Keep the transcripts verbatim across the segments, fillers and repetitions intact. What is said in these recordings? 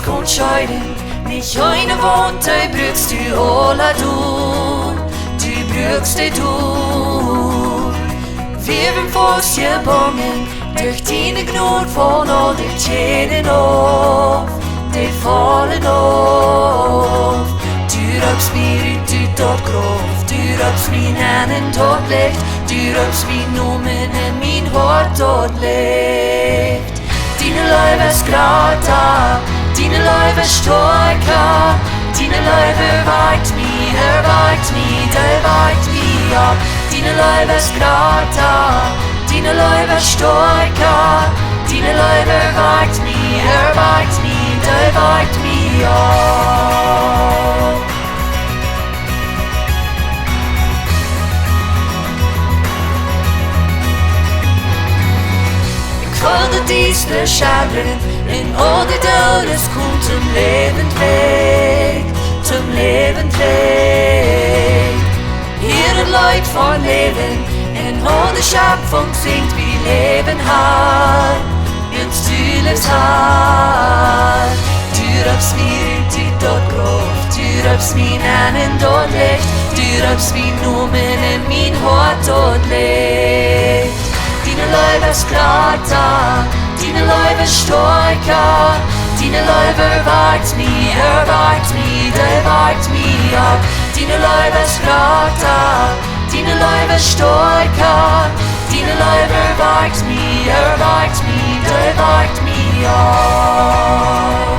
Kaun scheiden, nich eene Waunt, dee brukst du aula doa, du brukst dee doa. Wie sent faust jebungen, derch diene Jnod von aul de Kjäden auf, dee faulen auf. Du reepst mie rut ut daut Grauf, du reepst mie nenn en daut Licht, du reepst mien Nomen en mien Hoat daut läft. Diene Leew es jrata, diene Leew es stoakja, diene Leew erwakjt mie, erwakjt mie, dee wakjt mie opp. Diene Leew es jrata, diene Leew es stoakja, diene Leew erwakjt mie, erwakjt mie, dee wakjt mie opp. Ekj well daut Diestasch schedren, un aul de Doodes kjemt toom Läwen trigj, toom Läwen trigj. Hia daut Leet von Läwen, un aul de Schepfunk sinjt, wie läwen, Herr, wiels du läfst, Herr. Du reepst mie rut ut daut Grauf, du reepst mie nenn en daut Licht, du reepst mien Nomen en mien Hoat daut Licht. Diene Leew es jrata, diene Leew es stoakja, diene Leew erwakjt mie, erwakjt mie, dee wakjt mie opp. Diene Leew es jrata, diene Leew es stoakja, diene Leew erwakjt mie, erwakjt mie, dee wakjt mie opp.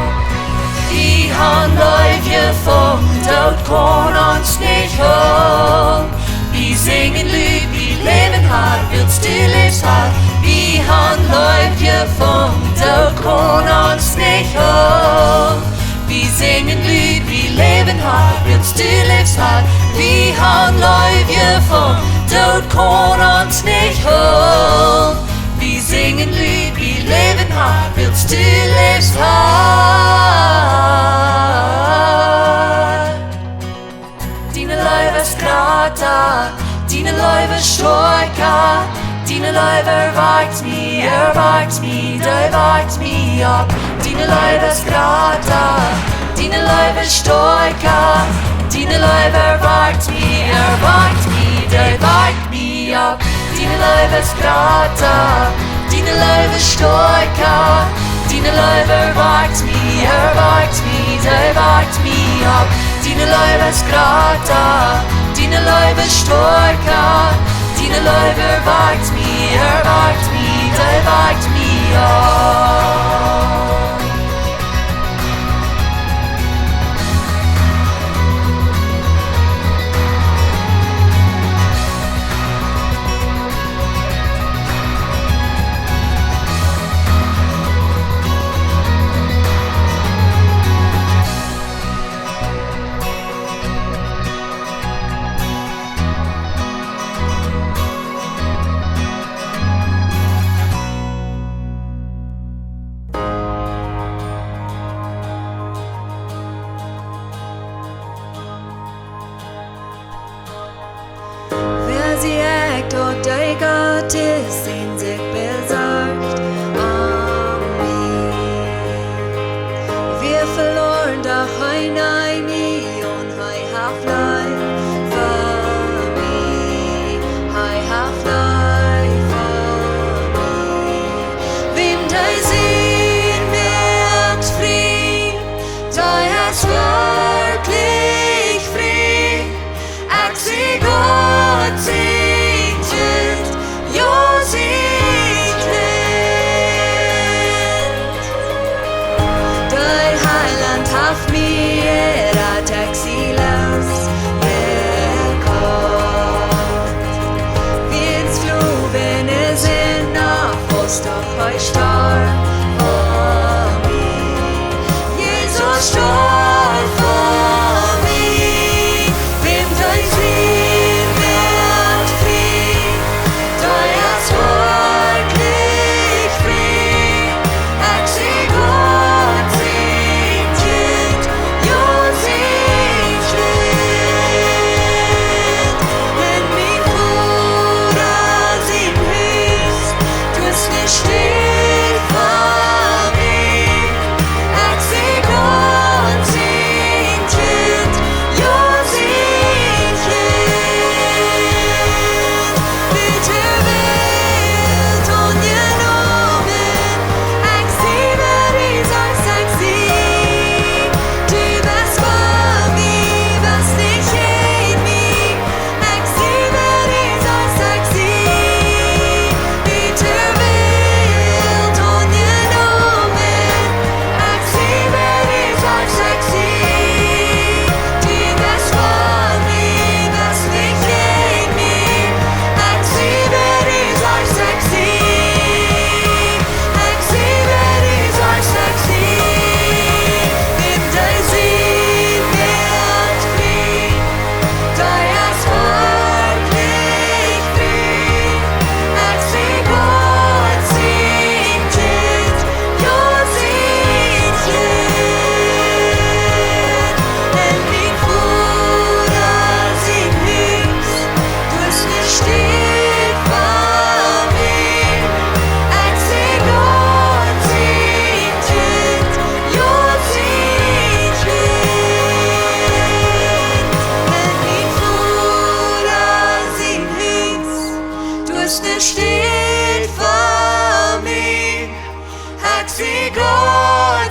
Wie han Leew jefungen, Doot kaun ons nich hoolen. Wie sinjen Leew, wie läwen, Herr, wiels du läfst, Herr. Wie han Leew jefungen, Doot kaun ons nich hoolen. Wie sinjen Leew, wie läwen, Herr, wiels du läfst, Herr. Wie han Leew jefungen, Doot kaun ons nich hoolen. Wie sinjen Leew, wie läwen, Herr, wiels du läfst, Herr. Diene Leew es jrata, diene Leew es stoakja, diene Leew erwakjt mie, erwakjt mie, dee wakjt mie opp. Diene Leew es jrata, diene Leew es stoakja, diene Leew erwakjt mie, erwakjt mie, dee wakjt mie opp. Diene Leew es jrata, diene Leew es stoakja, diene Leew erwakjt mie, erwakjt mie, dee wakjt mie opp. Diene Leew es jrata, diene Leew es stoakja, diene Leew erwakjt mie, erwakjt mie, dee wakjt mie opp. Wäa sie ekj, daut dee Gott es, dee sikj besorcht om mie? Wia veloaren, doch hee neem mie aun, hee haft Leew fa mie, hee haft Leew fa mie. Wäm dee sien Wort frieet, dee es werkjlich frie. Ekj sie Gott sien Kjint, jo, sie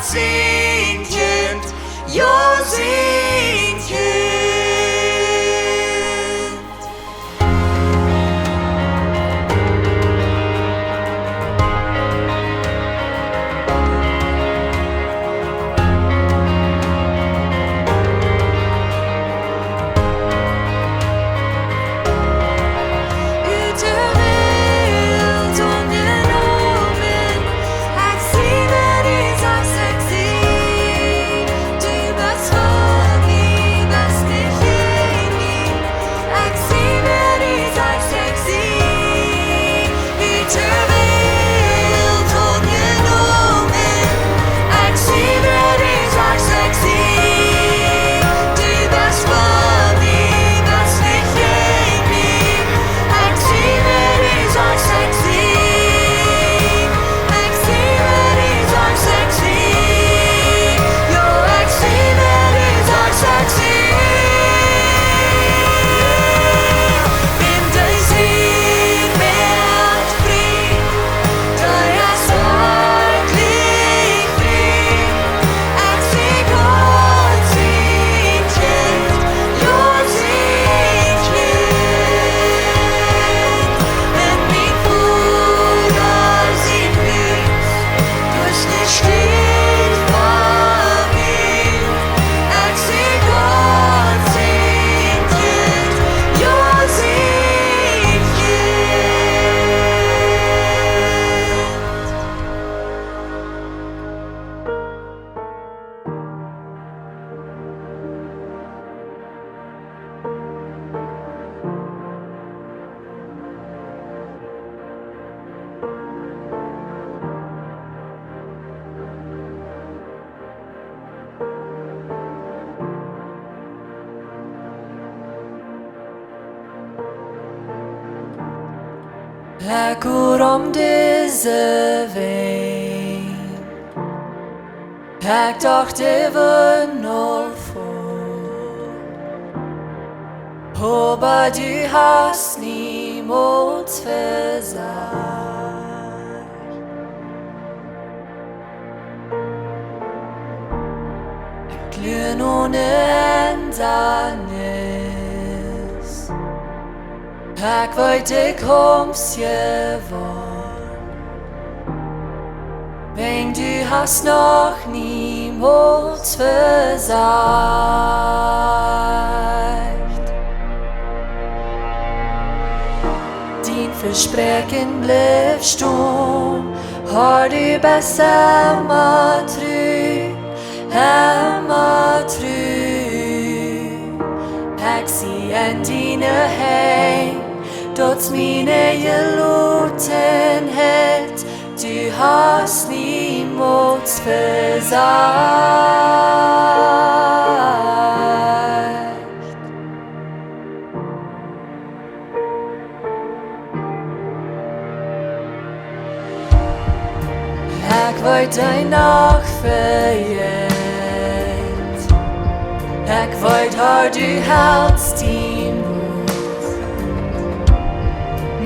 Sien Kjint, jo, sien Kjint. Ut de Welt aunjenomen, ekj sie, wäa du sajchst, ekj sie. Du best fa mie, best nich jäajen mie. Ekj sie, wäa du sajchst, ekj sie. Ut de Welt aunjenomen, ekj sie, wäa du sajchst, ekj sie. Du best fa mie, best nich jäajen mie. Ekj sie, wäa du sajchst, ekj sie. Ekj sie, wäa du sajchst, ekj sie. Jo, ekj sie, wäa du sajchst, ekj sie. Un dee Sän moakt frie, dee es werkjlich frie. Ekj sie Gott sien Kjint, jo, sien Kjint. Un mien Voda sien Hus, du best nich stell fa mie. Ekj sie Gott sien Kjint, jo, sien Kjint. Ekj go om dise Welt. Ekj docht, dee wia noch voll, oba du hast niemols vesajcht. Ekj lua no ne Endanis. Ekj weet, du kjemst je wada, wiels du hast noch niemols vesajcht. Dien Vespräakjen blift stonen, Herr, du best emma tru, emma tru. Ekj sie en diene Henj, daut es miene Jelotenheit, du hast niemols vesajcht. Ekj weet, dee Nacht vejeit. Ekj weet, Herr, du helst mie.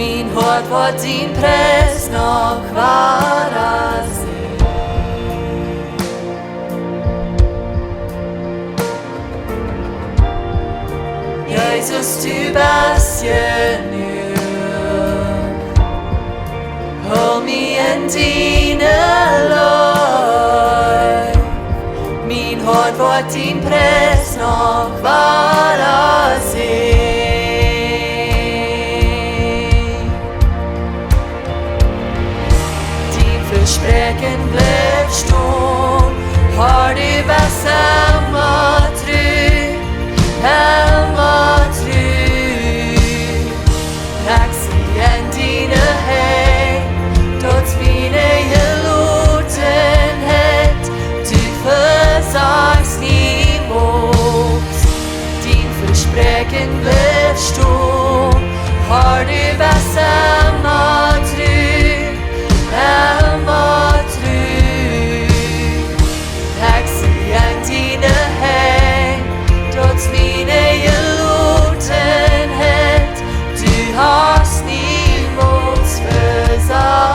Mien Hoat woat dien Pries noch wada seenen. Jesus, du best jenuach. Hool mie en diene Leew. Mien Hoat woat dien Pries noch wada seenen. Dien Vespräakjen blift stonen, Herr, du best emma tru, emma tru. Ekj sie en diene Henj, daut es miene Jelotenheit, du vesajchst niemols. Dien Vespräakjen blift stonen, Herr, du best emma tru, emma tru. Ekj sie en diene Henj, daut es miene Jelotenheit, du hast niemols vesajcht.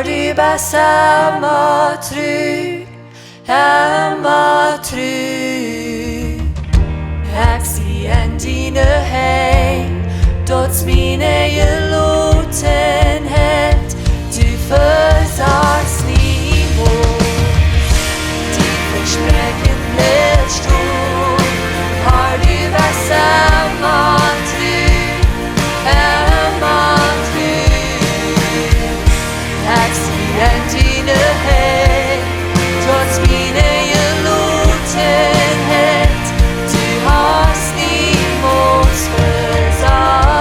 Du best emma tru, emma tru. Ekj sie en diene Henj, daut es miene Jelotenheit. Du vesajchst niemols, die Vespräakjen hältst du. Herr, du best emma tru, emma tru. Ekj sie en diene Henj, daut es miene Jelotenheit. Du hast niemols vesajcht.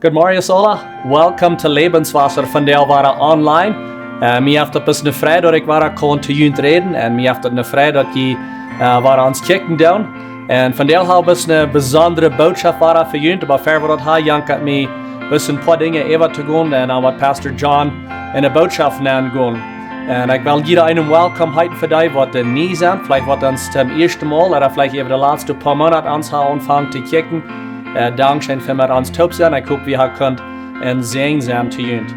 Good morning, Sola. Welcome to Lebenswasser von Deel Wada Online. Uh, mie haft daut best ne Freid daut ekj wada kaun to junt räden. Un mie haft daut ne Freid daut jie uh, wada ons kjikjen doonen. Un von Deel hab ekj ne besondre Botschaft wada fa junt. Oba ver wie daut haben, jankat mie best een poa Dinja äwa to gonen. Un dan woat Pastor John en de Botschaft nengonen. Un ekj well jieda eenem welcome heeten fa dee waut doa nie sent. Veleicht waut ons toom ieeschten Mol, ooda veleicht äwa de latste poa Moonat ons haben aunjefongen to kjikjen. Uh, dankscheen fa met ons toop sennen. Ekj hop, wie haben kunt een Säajen sennen to junt.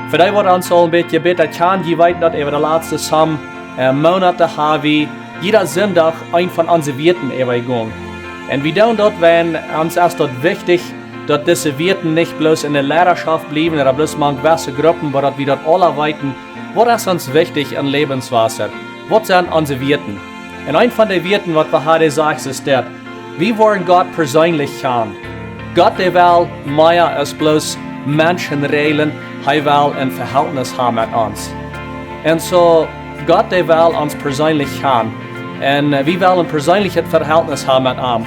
Fa dee waut ons aul een bät bäta kjanen, jie weeten daut äwa de latste some uh, Moonat haben wie jieda Sindach een von onse Wieeten äwajegonen. Un wie doonen daut, wiels ons es daut wichtich, daut dise Wieeten nich bloos en de Lierarschoft bliewen ooda bloos mank jewesse Gruppen, oba daut wie daut aula weeten, waut es ons wichtich en Lebenswasser? Waut sent onse Wieeten? Un een von de Wieeten, waut wie haben, sajcht, es dit: Wie woaren Gott perseenlich kjanen. Gott, dee well mea aus bloos Menschen räajlen, hee well een Vehältnis haben met ons. Un soo, Gott, dee well ons perseenlich kjanen. Un uh, wie wellen een perseenlichet Vehältnis haben met am.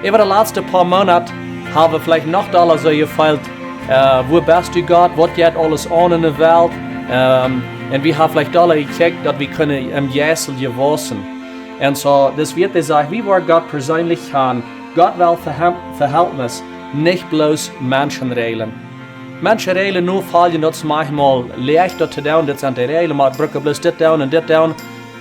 Äwa de latste poa Moonat haben wie veleicht noch dolla soo jefeelt, uh, wua best du, Gott? Waut jeit aules aun en de Welt? Um, un wie haben veleicht dolla jekjikjt, daut wie kjennen em Jeist wausen. Un soo, dis Wiet, dee sajcht, wie woaren Gott perseenlich kjanen. Gott well Vehe-, Vehältnis, nich bloos Menschen räajlen. Menschen räajlen nu, veleicht, daut es mauncht mol leicht daut to doonen, dit sent de Räajlen, mau bruck bloos dit doonen un dit doonen.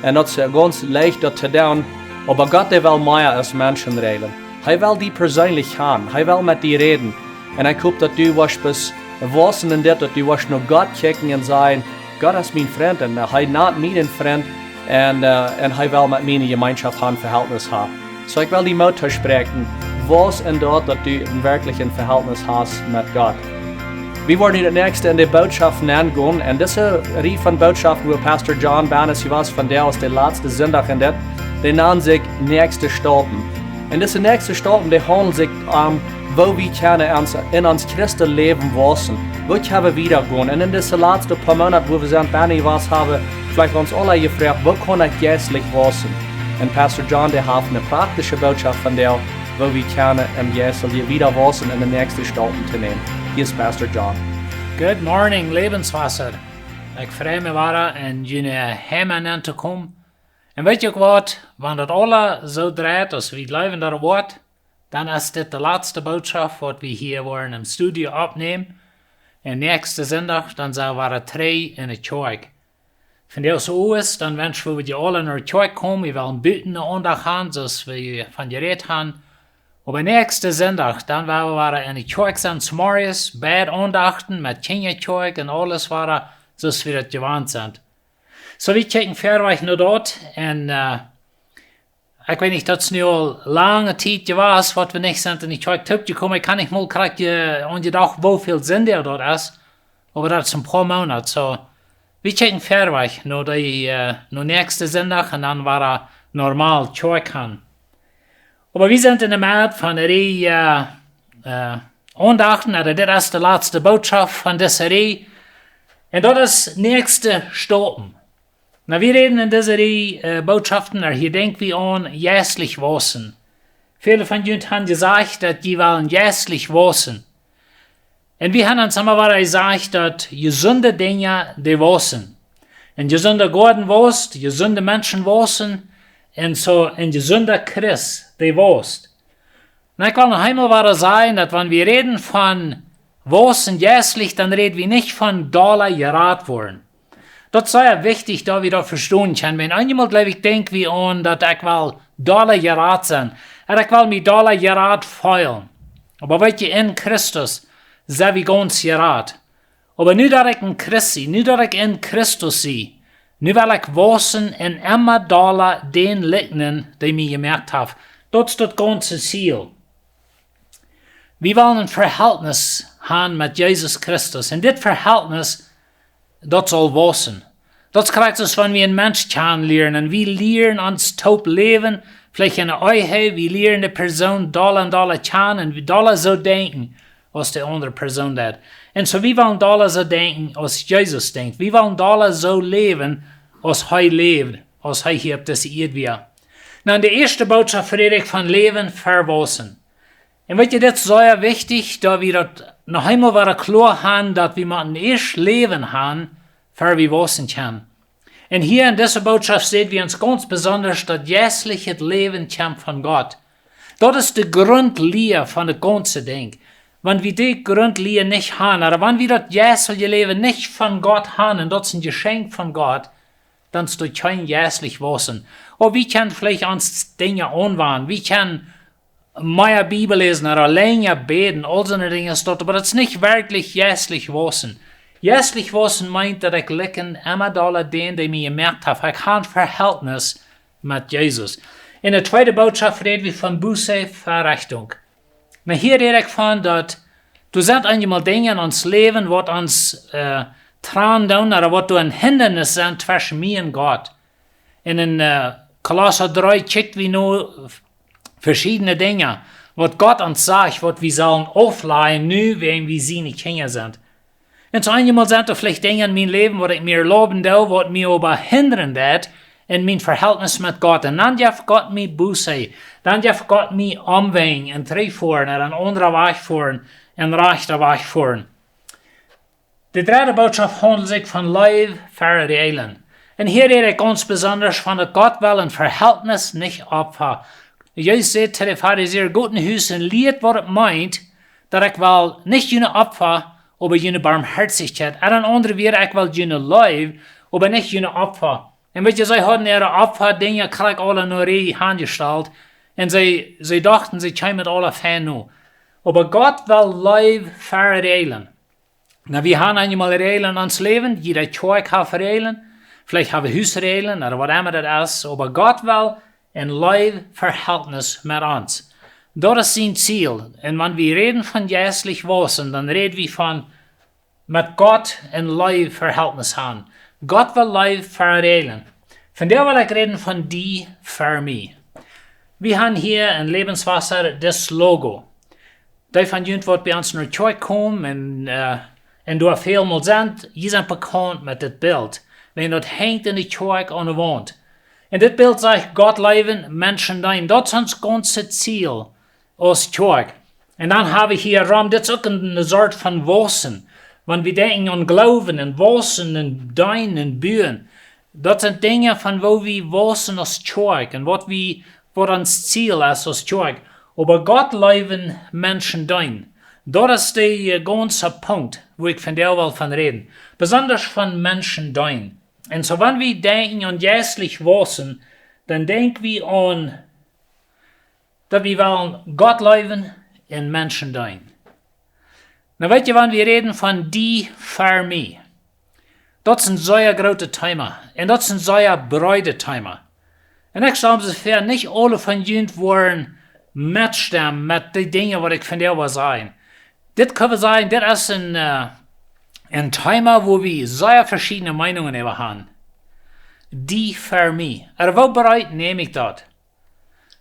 Un daut es gaunz leicht daut to doonen. Oba Gott, dee well mea aus Menschen räajlen. Hee well die perseenlich haben. Hee well met die räden. Un ekj hop, daut du woascht best wausen en dit, daut du woascht no Gott kjikjen un sajen: Gott es mien Frint un, uh, hee nant mie een Frint un, uh, un hee well met mie eene Jemeenschoft haben, Vehältnis haben. Soo, ekj well die Moot toospräakjen, waus en daut, daut du een werkjlichet Vehältnis hast met Gott. Wie woaren nu daut näakjste en de Botschaft nengonen. Un dise Rieej von Botschoften, wua Pastor John Bannis hia wia, von dee aus de latste Sindach en dit, dee nant sikj näakjste Staupen. Un dise näakjste Staupen, dee haundelt sikj om, woo wie kjennen ons, en ons Christenläwen wausen. Woo kjenn wie wieda gonen? Un en dise latste poa Moonat, wua wie sent benne jewast, haben veleicht ons aula jefroacht, woo kaun ekj jeistlich wausen? Un Pastor John, dee haft eene praktische Botschaft von dee, woo wie kjennen em Jeist wieda wausen un de näakjste Staupen to nämen. Hia es Pastor John. Good morning, Lebenswasser. Ekj frei mie wada en june Heim nenn to komen. Un weet jie uk waut, wan daut aula soo dreit aus wie jleewen daut et woat, dan es dit de latste Botschaft waut wie hia woaren em Studio oppnämen. Un näakjste Sindach, dan sent wie wada trigj en de Kjoakj. Wan daut soo es, dan wensch wie, wie aula no de Kjoakj komen, wie wellen buten de Aundacht haben, soo aus wie von jerät haben. Oba näakjste Sindach, dan woa wie wada en de Kjoakj sennen, zemorjes, beid Aundachten met Kjinjakjoakj un aules wada, soo aus wie daut jewant sent. Soo, wie kjikjen verwoat no daut. Un, äh, ekj weet nich, daut es nu aul lange Tiet jewast, waut wie nich sent en de Kjoakj toopjekomen. Ekj kaun nich mol krakjt, äh, aun jedocht, woo väl Sindach daut es. Oba daut es een poa Moonat. Soo, wie kjikjen verwoat no de, äh, no näakjste Sindach un dan wada normal Kjoakj gonen. Oba wie sent en de Medd von de Rieej, äh, äh, Aundachten, ooda dit es de latste Botschaft von dise Rieej. Un daut es näakjste Staupen. Nu, wie räden en dise Rieej, äh, Botschoften, doa hia denkj wie aun jeistlich wausen. Väle von junt haben jesajcht, daut jie wellen jeistlich wausen. Un wie haben ons emma wada jesajcht, daut jesunde Dinja, dee wausen. Een jesunder Goaden waust, jesunde Menschen wausen, un soo een jesunder Christ, dee waust. Un ekj well noch eemol wada sajen, daut wan wie räden von wausen jeistlich, dan räden wie nich von dolla jerat woaren. Daut es sea wichtich, daut wie daut vestonen kjennen. Wan eenjemol, jleew ekj, denkj wie aun, daut ekj well dolla jerat sennen. Un ekj well mie dolla jerat feelen. Oba weet jie, en Christus sent wie gaunz jerat. Oba nu daut ekj een Christ sie, nu daut ekj en Christus sie, nu well ekj wausen un emma dolla dän likjnen, dee mie jemoakt haft. Daut es daut gaunze Ziel. Wie wellen een Verhältnis haben met Jesus Christus. Un dit Verhältnis, daut saul wausen. Daut es krakjt soo aus wan wie een Mensch kjanen lieren. Un wie lieren ons toop läwen, veleicht en eene Ehe, wie lieren de Persoon dolla un dolla kjanen un wie dolla soo denkjen, aus de aundre Persoon deed. Un soo, wie wellen dolla soo denkjen, aus Jesus denkjt. Wie wellen dolla soo läwen, aus hee läwd, aus hee hia opp dise Ieed wia. Nu, en de ieeschte Bootschoft räd ekj von Läwen ver Wausen. Un weet jie, dit es sea wichtich, daut wie daut noch eemol wada kloa haben, daut wie motten ieescht Läwen haben, ver wie wausen kjennen. Un hia en dise Bootschoft seenen wie ons gaunz besondasch, daut jeistlichet Läwen kjemt von Gott. Daut es de Grundlia von daut gaunze Dinkj. Wan wie dee Grundlia nich haben, ooda wan wie daut jeistelje Läwen nich von Gott haben, un daut es een Jeschenkj von Gott, dan es doa kjeen jeistlich Wausen. Oba wie kjennen veleicht ons Dinja aunwanen, wie kjennen mea Bibel läsen ooda lenja bäden, aul soone Dinja es daut, oba daut es nich werkjlich jeistlich Wausen. Jeistlich Wausen meent, daut ekj likjen emma dolla dän, dee mie jemoakt haft. Ekj hab een Verhältnis met Jesus. En de tweede Bootschoft räd wie von Buße, Verrechtung. Nu, hia räd ekj von daut, doa sent eenjemol Dinja en ons Läwen, waut ons, äh, trannen doonen, ooda waut doa een Hindanis sent tweschen mie un Gott. En, en, äh, Kolossa dree kjikj wie no veschiedne Dinja, waut Gott ons sajcht, waut wie sellen auflajen, nu wan wie siene Kjinja sent. Un soo eenjemol sent doa veleicht Dinja en mien Läwen, waut ekj mie erlauben doo, waut mie oba hindren deit en mien Verhältnis met Gott. Un dan jeft Gott mie Buße. Dan jeft Gott mie Omwenj un trigjfoaren, ooda een aundren Wajch foaren, een rajchten Wajch foaren. De dredde Bootschoft haundelt sikj von Leew ver Reajlen. Un hia räd ekj gaunz besondasch von daut Gott well een Verhältnis, nich Opfa. Jesus säd to de Farisäa: "Got no Hus un lieet, waut et meent, daut ekj well nich june Opfa, oba june Barmhoatichkjeit. Ooda en aundre Wieed, ekj well june Leew, oba nich june Opfa." Un weet jie, see hauden äare Opfa-Dinja krakjt aula no Reaj aunjestalt. Un see, see dochten, see kjeemen daut aula fein no. Oba Gott well Leew ver Reajlen. Nu, wie haben eenjemol Reajlen en ons Läwen, jieda Kjoakj haft Reajlen, veleicht hab wie Husreajlen, ooda waut emma daut es, oba Gott well een Leew Verhältnis met ons. Daut es sien Ziel. Un wan wie räden von jeistlich wausen, dan räd wie von met Gott een Leew Verhältnis haben. Gott well Leew ver Reajlen. Vondoag well ekj räden von die ver mie. Wie haben hia en Lebenswasser daut Logo. Dee von junt, waut bie ons no Kjoakj komen un, äh, un doa väl mol sent, jie sent bekaunt met dit Bilt. Wan daut henjt en de Kjoakj aun de Waunt. Un dit Bilt sajcht: "Gott leewen, Menschen deenen." Daut es ons gaunzet Ziel aus Kjoakj. Un dan hab wie hia rom, dit es uk eene, eene Sort von wausen. Wan wie denkjen aun Gloowen un wausen un deenen un buen, daut sent Dinja von woo wie wausen aus Kjoakj un waut wie, waut ons Ziel es aus Kjoakj. Oba Gott leewen, Menschen deenen. Daut es de, äh, gaunze Punkt, woo ekj vondoag well von räden. Besondasch von Menschen deenen. Un soo, wan wie denkjen aun jeistlich wausen, dan denkj wie aun daut wie wellen Gott leewen un Menschen deenen. Nu weet jie, wan wie räden von die ver mie, daut es een sea grootet Thema. Un daut es een sea breedet Thema. Un ekj stal mie väa, nich aule von junt woaren metstemmen met de Dinja, waut ekj vondoag well sajen. Dit kjenn wie sajen, dit es een, äh, een Thema, woo wie sea veschiedne Meinungen äwa haben. Die ver mie. Ooda woo breet näm ekj daut?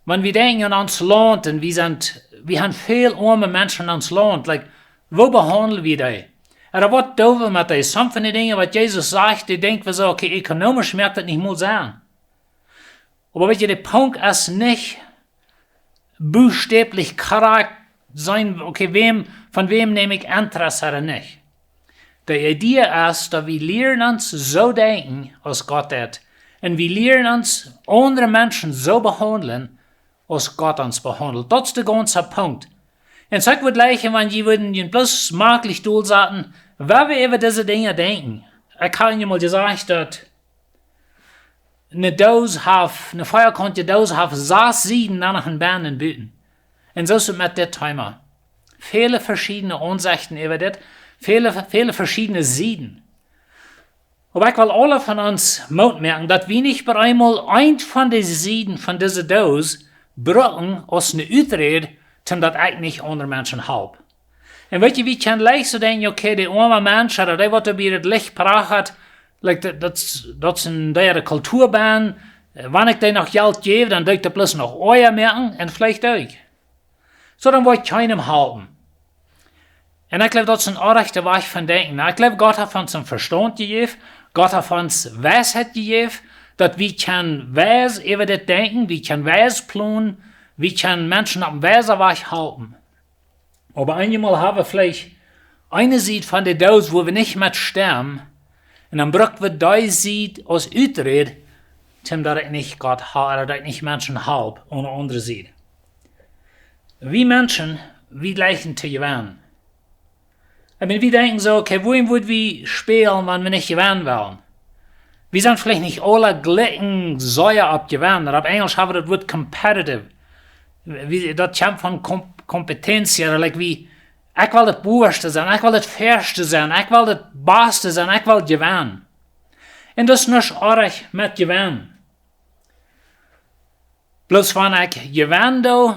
Wan wie denkjen aun ons Launt un wie sent, wie haben väl oame Menschen en ons Launt, like, woo behaundlen wie dee? Ooda waut doo wie met dee? Some von de Dinja, waut Jesus sajcht, dee denkj wie soo, okay, ekonomisch moakt daut nich mol Senn. Oba weet jie, de Punkt es nich buchstäblich krakjt seenen, okay, wäm, von wäm näm ekj Interesse ooda nich. De Idee es, daut wie lieren ons soo denkjen aus Gott deit. Un wie lieren ons aundre Menschen soo behaundlen, aus Gott ons behaundelt. Daut es de gaunze Punkt. Un soo ekj wudd jleichen, wan jie wudden junt bloos schmaklich dolsaten, woo wie äwa dise Dinja denkjen. Ekj hab junt mol jesajcht, daut eene Doos haft, eene veakauntje Doos haft sas Sieden, dan noch een bennen un buten. Un soo es et met dit Thema. Väle veschiedne Aunsechten äwa dit, väle, väle veschiedne Sieden. Oba ekj well aule von ons Moot moaken, daut wie nich bie eemol eent von de Sieden von dise Doos brucken aus eene Uträd, toom daut ekj nich aundre Menschen halp. Un weet jie, wie kjennen leicht soo denkjen, okay, de oame Mensch, ooda dee waut doa bie daut Licht prachat, like, daut, daut, daut es eene deere Kultua bennen, wan ekj dee noch Jelt jäw, dan doo ekj daut bloos noch oaja moaken un veleicht uk. Soo, dan woa ekj kjeenem halpen. Un ekj jleew, daut es een orrajchta Wajch von denkjen. Ekj jleew, Gott haft ons een Vestaunt jejäft, Gott haft ons Weisheit jejäft, daut wie kjennen weis äwa dit denkjen, wie kjennen weis plonen, wie kjennen Menschen opp eenen weisen Wajch halpen. Oba eenjemol hab wie veleicht eene Sied von de Doos, wua wie nich met stemmen, un dan bruck wie dee Sied aus Uträd, toom daut ekj nich Gott ha-, ooda daut ekj nich Menschen halp, aun de aundre Sied. Wie Menschen, wie jleichen to jewennen. I mean, wie denkjen soo, okay, wuarom wudd wie spälen, wan wie nich jewennen wellen? Wie sent veleicht nich aule jlikj sea opp jewennen. Opp Enjlisch hab wie daut Wuat competitive. Wie, daut kjemt von Kom-, Kompetenz, jo, like wie, ekj well daut bowaste sennen, ekj well daut fäaste sennen, ekj well daut baste sennen, ekj well jewennen. Un daut es nuscht orrajcht met jewennen. Bloos wan ekj jewennen doo,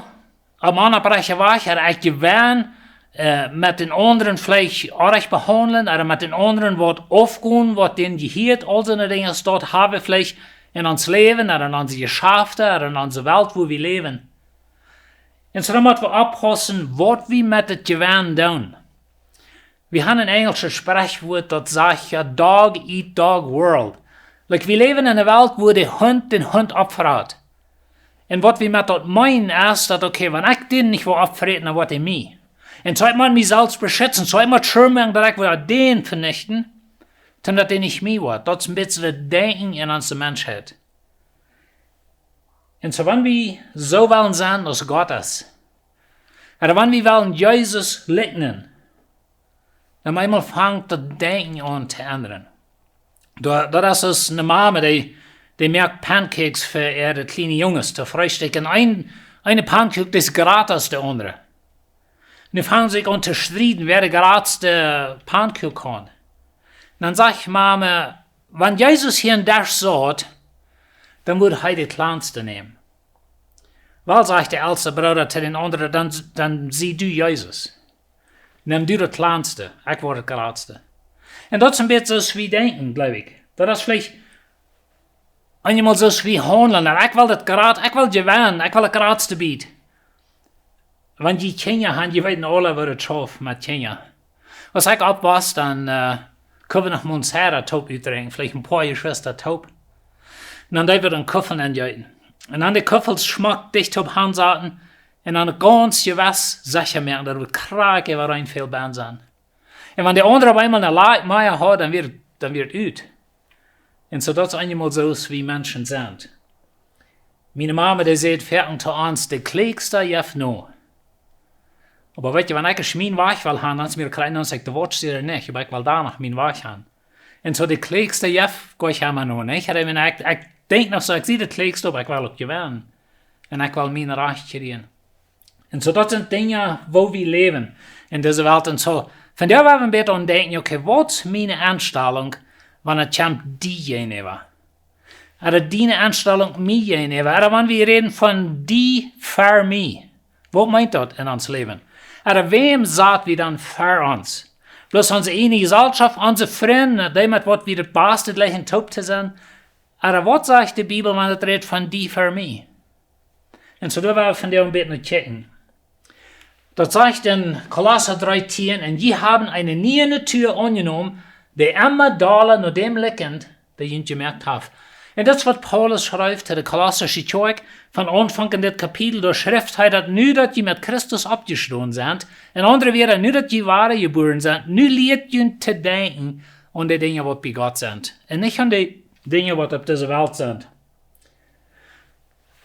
opp eenen oprajchten Wajch, ooda ekj jewennen, äh, met dän aundren veleicht orrajcht behaundlen, ooda met dän aundren waut aufgonen, waut dän jehieet, aul soone Dinja, daut hab wie veleicht en ons Läwen, ooda en onse Jeschaften, ooda en onse Welt, wua wie läwen. Un soo dan motten wie oppaussen, waut wie met daut Jewennen doonen. Wie haben een enjelschet Sprichwuat, daut sajcht jo, "Dog eat dog world." Like, wie läwen en eene Welt, wua de Hunt dän Hunt oppfrat. Un waut wie met daut meenen es, daut, okay, wan ekj dän nich well oppfräten, dan woat hee mie. Un soo ekj mott mie selfst beschitzen, soo ekj mott sure moaken, daut ekj woa dän venichten, daut dee nich mie woat. Daut es een bät daut Denkjen en onse Menschheit. Un soo, wan wie soo wellen sennen aus Gott es, ooda wan wie wellen Jesus likjnen, dan eemol fangt daut Denkjen aun to endren. Daut, daut es aus eene Mame, dee, dee moakt Pancakes fa äare kjliene Junges to Freestikj. Un een, eene Pannkuak, dee es jrata aus de aundre. Nu fangen see sikj aun to strieden, wäa de jratste Pannkuak haft. Dan sajcht Mame, wan Jesus hia aum Desch saut, dan wudd hee de kjlanste nämen. Well, sajcht de elste Brooda to dän aundren, dan, dan sie du Jesus. Nem du daut kjlanste, ekj woa daut jratste. Un daut es een bät soo aus wie denkjen, jleew ekj. Daut es veleicht eenjemol soo aus wie haundlen. Un ekj well daut jrat, ekj well jewennen, ekj well daut jratste Biet. Wan jie Kjinja han, jie weeten aule, woo daut schauft met Kjinja. Aus ekj oppwos, dan, äh, kunn wie noch mol een Sera toop utdrinkjen, veleicht een poa Jeschwista toop. Un dan deed wie dan Kuffeln enjeeten. Un dan de Kuffels schmock dicht toop hansaten. Un dan gaunz jewess secha moaken, daut wie krakjt äwareen väl bennen sent. Un wan de aundre opp eemol een Lak mea haud, dan wia, dan wia et ut. Un soo daut es eenjemol soo aus wie Menschen sent. Miene Mame, dee säd foaken to ons, de Kjläakjsta jeft no. Oba weet jie, wan ekj mien Wajch well han, dan es mie krakjt, dan es ekj de Wort sie nich, oba ekj well doano mien Wajch han. Un soo de Kjläakjsta jeft, go ekj emma no, nich? Ekj meen, ekj, ekj denkj noch soo, ekj sie de Kjläakjsta, oba ekj well uk jewennen. Un ekj well mien Rajcht kjrieen. Un soo, daut sent Dinja, woo wie läwen en dise Welt. Un soo, von doa woa wie een bät aun denkjen, okay, waut es miene Enstalunk, wan et kjemt die jäajenäwa? Ooda diene Enstalunk mie jäajenäwa? Ooda wan wie räden von die ver mie? Waut meent daut en ons Läwen? Ooda wäm sat wie dan ver ons? Bloos onse ieejne Jeselschoft, onse Frind, dee met waut wie daut baste jleichen toop to sennen? Ooda waut sajcht de Bibel, wan et rät von die ver mie? Un soo doa woa wie von doa een bät no kjikjen. Daut sajcht en Kolossa dree tieen, "Un jie haben eene niee Natua aunjenomen, dee emma dolla no däm likjent, dee junt jemoakt haft." Un daut es waut Paulus schrift to de Kolossische Kjoakj. Von Aunfank en dit Kapitel, doa schrift hee daut: Nu daut jie met Christus oppjestonen sent, en aundre Wieed, nu daut jie wada jebuaren sent, nu lieet junt to denkjen aun de Dinja waut bie Gott sent un nich aun de Dinja waut opp dise Welt sent.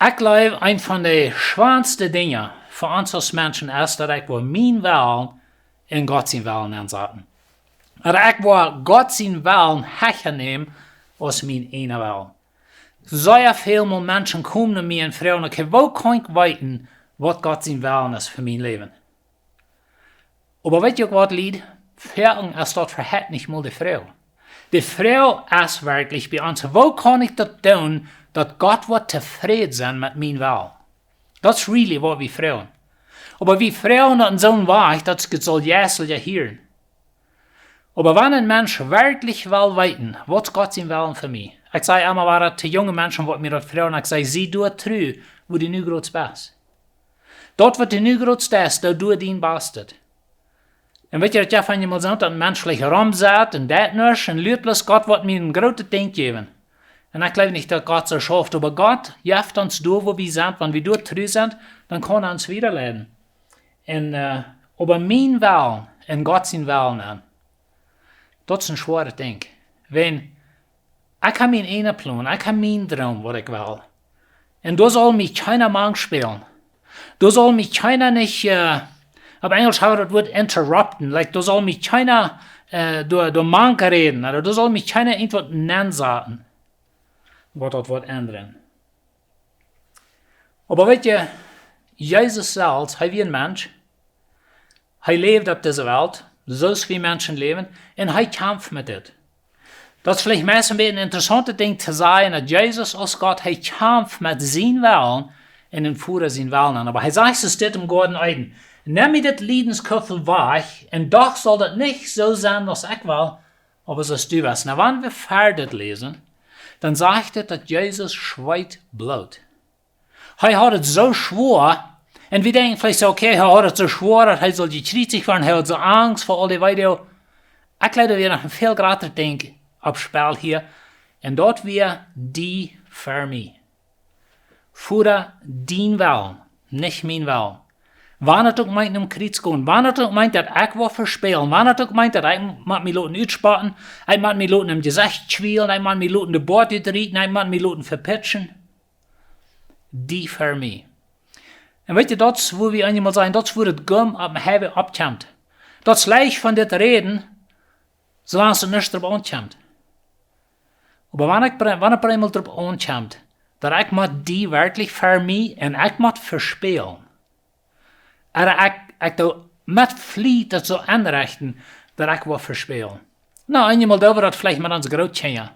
Ekj jleew, een von de schwoaste Dinja fa ons aus Menschen es daut ekj woa mien Wellen en Gott sien Wellen ensaten. Daut ekj woa Gott sien Wellen hecha nämen aus mien eejnen Wellen. Sea väl mol Menschen komen no mie un froagen: Okay, woo kaun ekj weeten waut Gott sien Wellen es fa mien Läwen? Oba weet jie uk waut, Lied? Foaken es daut veleicht nich mol de Froag. De Froag es werkjlich bie ons: Woo kaun ekj daut doonen daut Gott woat tofräd sennen met mien Wellen? Daut es really waut wie froagen. Oba wie froagen daut en soon Wajch daut et saul jeistlich hieren. Oba wan een Mensch werkjlich well weeten waut Gott sien Wellen fa mie, ekj saj emma wada to junge Menschen waut mie daut froagen, ekj saj: Sie doa tru wua du nu groots best. Daut waut du nu groots deist, doo doa dien Bastet. Un weet jie, daut jeft eemol soo daut een Mensch veleicht romsett un deit nuscht un luat bloos: Gott woat mie een grootet Dinkj jäwen. Un ekj jleew nich daut Gott soo schauft, oba Gott jeft ons doa wua wie sent, wan wie doa tru sent, dan kaun hee ons wieda leiden. Un, äh, oba mien Wellen en Gott sien Wellen aun, daut es een schwoaret Dinkj. Wan ekj hab mienen eejnen Plon, ekj hab mienen Droom waut ekj well. Un doa saul mie kjeena mank spälen. Doa saul mie kjeena nich, äh, opp Enjelsch haben wie daut Wuat interrupten. Like, doa saul mie kjeena, äh, doa, doa mank räden, ooda doa saul mie kjeena irjentwaut nensaten waut daut woat endren. Oba weet jie, Jesus selfst, hee wia een Mensch. Hee läwd opp dise Welt soo aus wie Menschen läwen, un hee kjamft met dit. Daut es veleicht meist een bät een interessauntet Dinkj to sajen, daut Jesus aus Gott, hee kjamft met sien Wellen un dän Voda sien Wellen aun. Oba hee sajcht es dit em Goaden Eden: Nemm mie dit Liedenskuffel wajch, un doch saul daut nich soo sennen aus ekj well, oba soo aus du west. Nu, wan wie wieda läsen, dan sajcht et daut Jesus schweet Bloot. Hee haud et soo schwoa, un wie denkjen veleicht soo: Okay, hee haud et soo schwoa daut hee saul jekjriezicht woaren, hee haud soo Angst fa aul dee Weedoag. Ekj jleew, doa wia noch een väl jratret Dinkj opp Spell hia, un daut wia: Die fa mie. Voda, dien Wellen, nich mien Wellen. Wan et uk meent nom Kjriez gonen, wan et uk meent daut ekj woa vespälen, wan et uk meent daut ekj mott mie loten utspotten, ekj mott mie loten em Jesecht kjwielen, ekj mott mie loten de Boat utrieten, ekj mott mie loten vepitschen. Die fa mie. Un weet jie, daut es wua wie eemol sajen, daut es wua daut Gum opp dän Highway oppkjemt. Daut es leicht von dit räden, soo lang aus et nich doaropp aunkjemt. Oba wan et, wan et eemol doaropp aunkjemt, daut ekj mott die werkjlich fa mie un ekj mott vespälen, ooda ekj, ekj doo met Fliet daut soo enrechten daut ekj woa vespälen. Nu, eenjemol doo wie daut veleicht met onse Grootkjinja.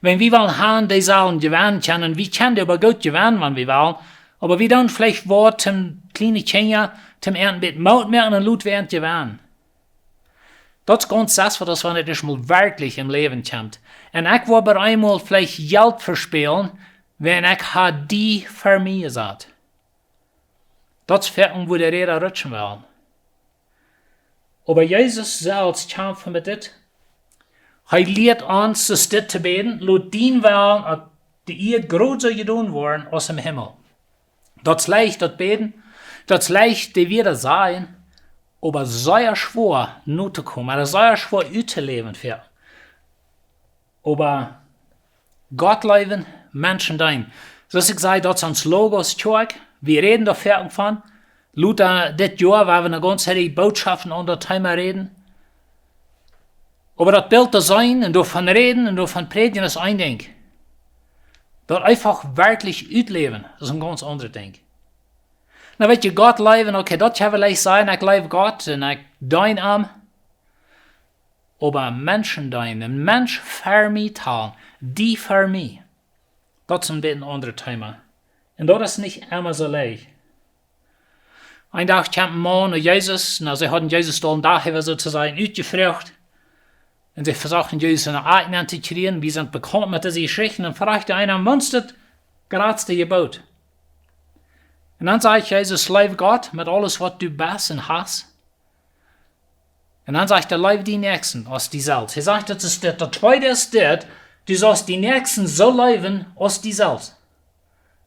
Wan wie wellen haben, dee sellen jewennen kjennen, wie kjennen dee oba goot jewennen, wan wie wellen. Oba wie doonen veleicht waut toom kjliene Kjinja, toom an een bät Moot moaken un loten an jewennen. Daut es gaunz aundasch, aus wan et ieescht mol werkjlich em Läwen kjemt. Un ekj woa bie eemol veleicht Jelt vespälen, wan ekj hab die fa mie jesat. Daut es foaken wua de Räda rutschen well. Oba Jesus selfst kjamft met dit. Hee lieet ons soo dit to bäden: Lot dien Wellen opp de Ieed jrod soo jedonen woaren aus em Himmel. Daut es leicht daut bäden, daut es leicht de Wieed sajen, oba sea schwoa notokomen, daut es sea schwoa uttoläwen fa. Oba Gott leewen, Menschen deenen. Soo aus ekj säd, daut es ons Logo, Kjoakj. Wie räden doa foaken von. Lota dit Joa, wua wie eene gaunze Rieej Bootschoften aun daut Thema räden. Oba daut Bilt to seenen un doavon räden un doavon prädjen es een Dinkj. Daut eefach werkjlich utläwen, daut es een gaunz aundret Dinkj. Nu, weet jie, Gott leewen, okay, daut kjenn wie leicht sajen, ekj leew Gott un ekj deen am. Oba Menschen deenen, een Mensch fa mie talen, die fa mie, daut es een bät een aundret Thema. Un daut es nich emma soo leicht. Een Dach kjeem een Maun no Jesus, nu, see hauden Jesus aul een Dach äwa soo to sajen utjefroacht. Un see vesochten Jesus en eene Akj nenn to kjrieen, wie sent bekaunt met dise Jeschichten, un fruach eena: Waut es daut jratste Jeboot? Un dan säd Jesus: Leew Gott met aules waut du best un hast. Un dan sajcht hee: Leew dien Näakjsten aus die selfst. Hee sajcht, daut es dit, daut tweede es dit, Du sast dien Näakjsten soo leewen aus die selfst.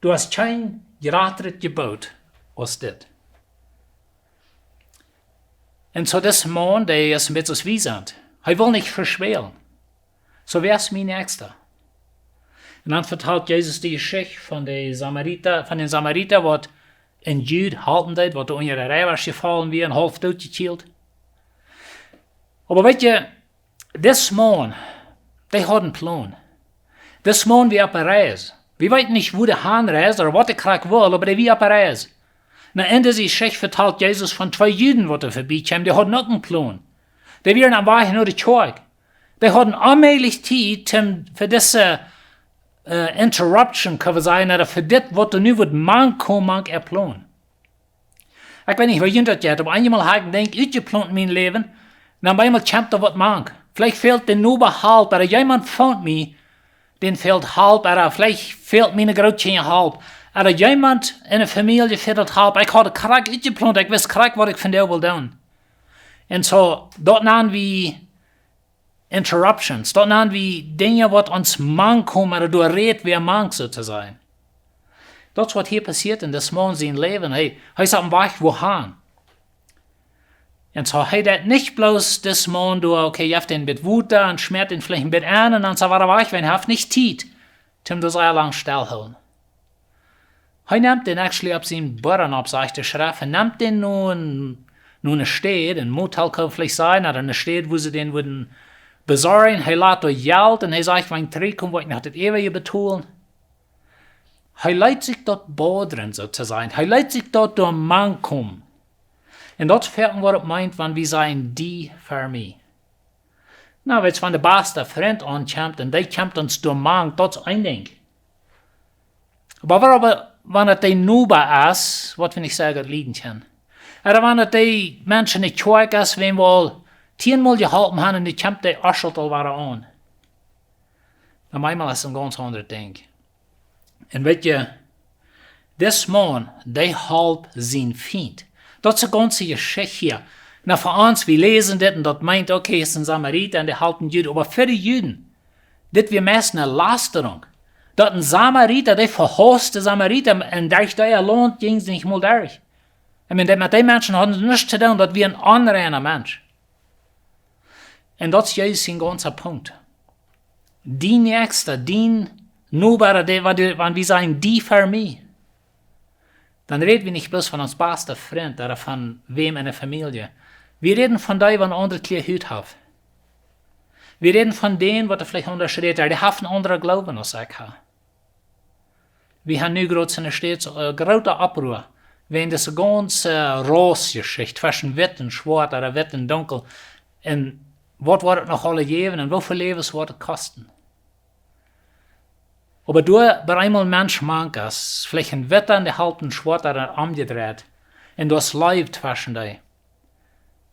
Du hast kjeen jratret Jeboot aus dit. Un soo dis Maun, dee es een bät aus wie sent. Hee well nich veschwälen. Soo, wäa es mien Näakjsta? Un dan vetalt Jesus de Jeschicht von de Samarita, von dän Samarita, waut een Jud halpen deed, waut doa unja de Reiwasch jefollen wia un haulf doot jekjielt. Oba weet jie, dis Maun, dee haud een Plon. Dis Maun wia oppe Reis. Wie weeten nich, wua dee han reisd ooda waut dee krakjt wull, oba dee wia oppe Reis. Na, en dise Jeschicht vetalt Jesus von twee Juden, waut doa verbie kjeemen. Dee hauden uk een Plon. Dee wieren aum Wajch no de Kjoakj. Dee hauden onmäajlich Tiet, om fa dise, äh, interruption, kjenn wie sajen, ooda fa dit, waut doa nu wudd mank komen, mank äa Plon. Ekj weet nich, woo junt daut jeit, oba eenjemol hab ekj een Dinkj utjeplont en mien Läwen, un dan bie mie kjemt doa waut mank. Veleicht fält dän Noba Help, ooda jemaunt foont mie, dän fält Help, ooda veleicht fält miene Grootkjinja Help, ooda jemaunt en de Famielje fält daut Help. Ekj haud krakjt utjeplont, ekj wist krakjt, waut ekj vondoag wull doonen. Un soo, daut nanen wie interruptions. Daut nanen wie Dinja, waut ons mank komen, ooda doa rät wäa mank, soo to sajen. Daut es, waut hia passieet en dis Maun sien Läwen. Hee, hee es oppem Wajch wuahan. Un soo, hee deit nich bloos dis Maun doa, okay, jeft am een bät Wota un schmäat am veleicht een bät aun un dan es hee wada wajch, wiels hee haft nich Tiet, om doa soo lang stell hoolen. Hee nemt dän actually opp sien Boawen opp, sajcht de Schreft, un nemt dän no een, no eene Städ, een Motel kaun veleicht sennen, ooda eene Städ, wua see dän wudden besorjen. Hee lat doa Jelt un hee sajcht, wan ekj trigjkom, woa ekj noch daut äwaje betolen. Hee lat sikj daut bodren, soo to sajen. Hee lat sikj daut doa mank komen. Un daut es foaken, waut et meent, wan wie sajen, die fa mie. Na, weetst, wan de baste Frint aunkjemt un dee kjemt ons doa mank, daut es een Dinkj. Oba waut, oba wan et de Noba es, waut wie nich sea goot lieden kjennen. Ooda wan et de Mensch en de Kjoakj es, wäm wie aul tieenmol jeholpen haben un dee kjemt, dee oschelt aul wada aun. Dan meent daut, es een gaunz aundret Dinkj. Un weet jie, dis Maun, dee holp sienen Fient. Daut es de gaunze Jeschicht hia. Na, fa ons, wie läsen dit un daut meent, okay, es een Samarita un dee halpt een Jud, oba fa de Juden, dit wia meist eene Lasterung. Daut een Samarita, dee vehausde Samarita, un derch dee Launt jinjen see nich mol derch. Ekj meen, daut met dee Menschen hauden see nuscht to doonen, daut wia een onreina Mensch. Un daut es Jesus sien gaunza Punkt. Dien Näakjsta, dien Noba, dee, waut du, wan wie sajen, die fa mie, dan räd wie nich bloos von ons baste Frint ooda von wäm en de Famielje. Wie räden von dee, waut aundre Kjleeda aun haft. Wie räden von dän, waut veleicht aundasch rät, dee haft een aundren Gloowen aus ekj hab. Wie haben nu groots en de Städ, äh, groote Oproa wäajen dise gaunze Rassjeschicht tweschen Witt un Schwoat ooda Witt un Dunkel. Un waut woat et noch aules jäwen un woo väl Läwes woat et kosten? Oba doa bie eemol een Mensch mank es, veleicht een Witta un dee halpt een Schwoata omjedreit. Un doa es Leew tweschen dee.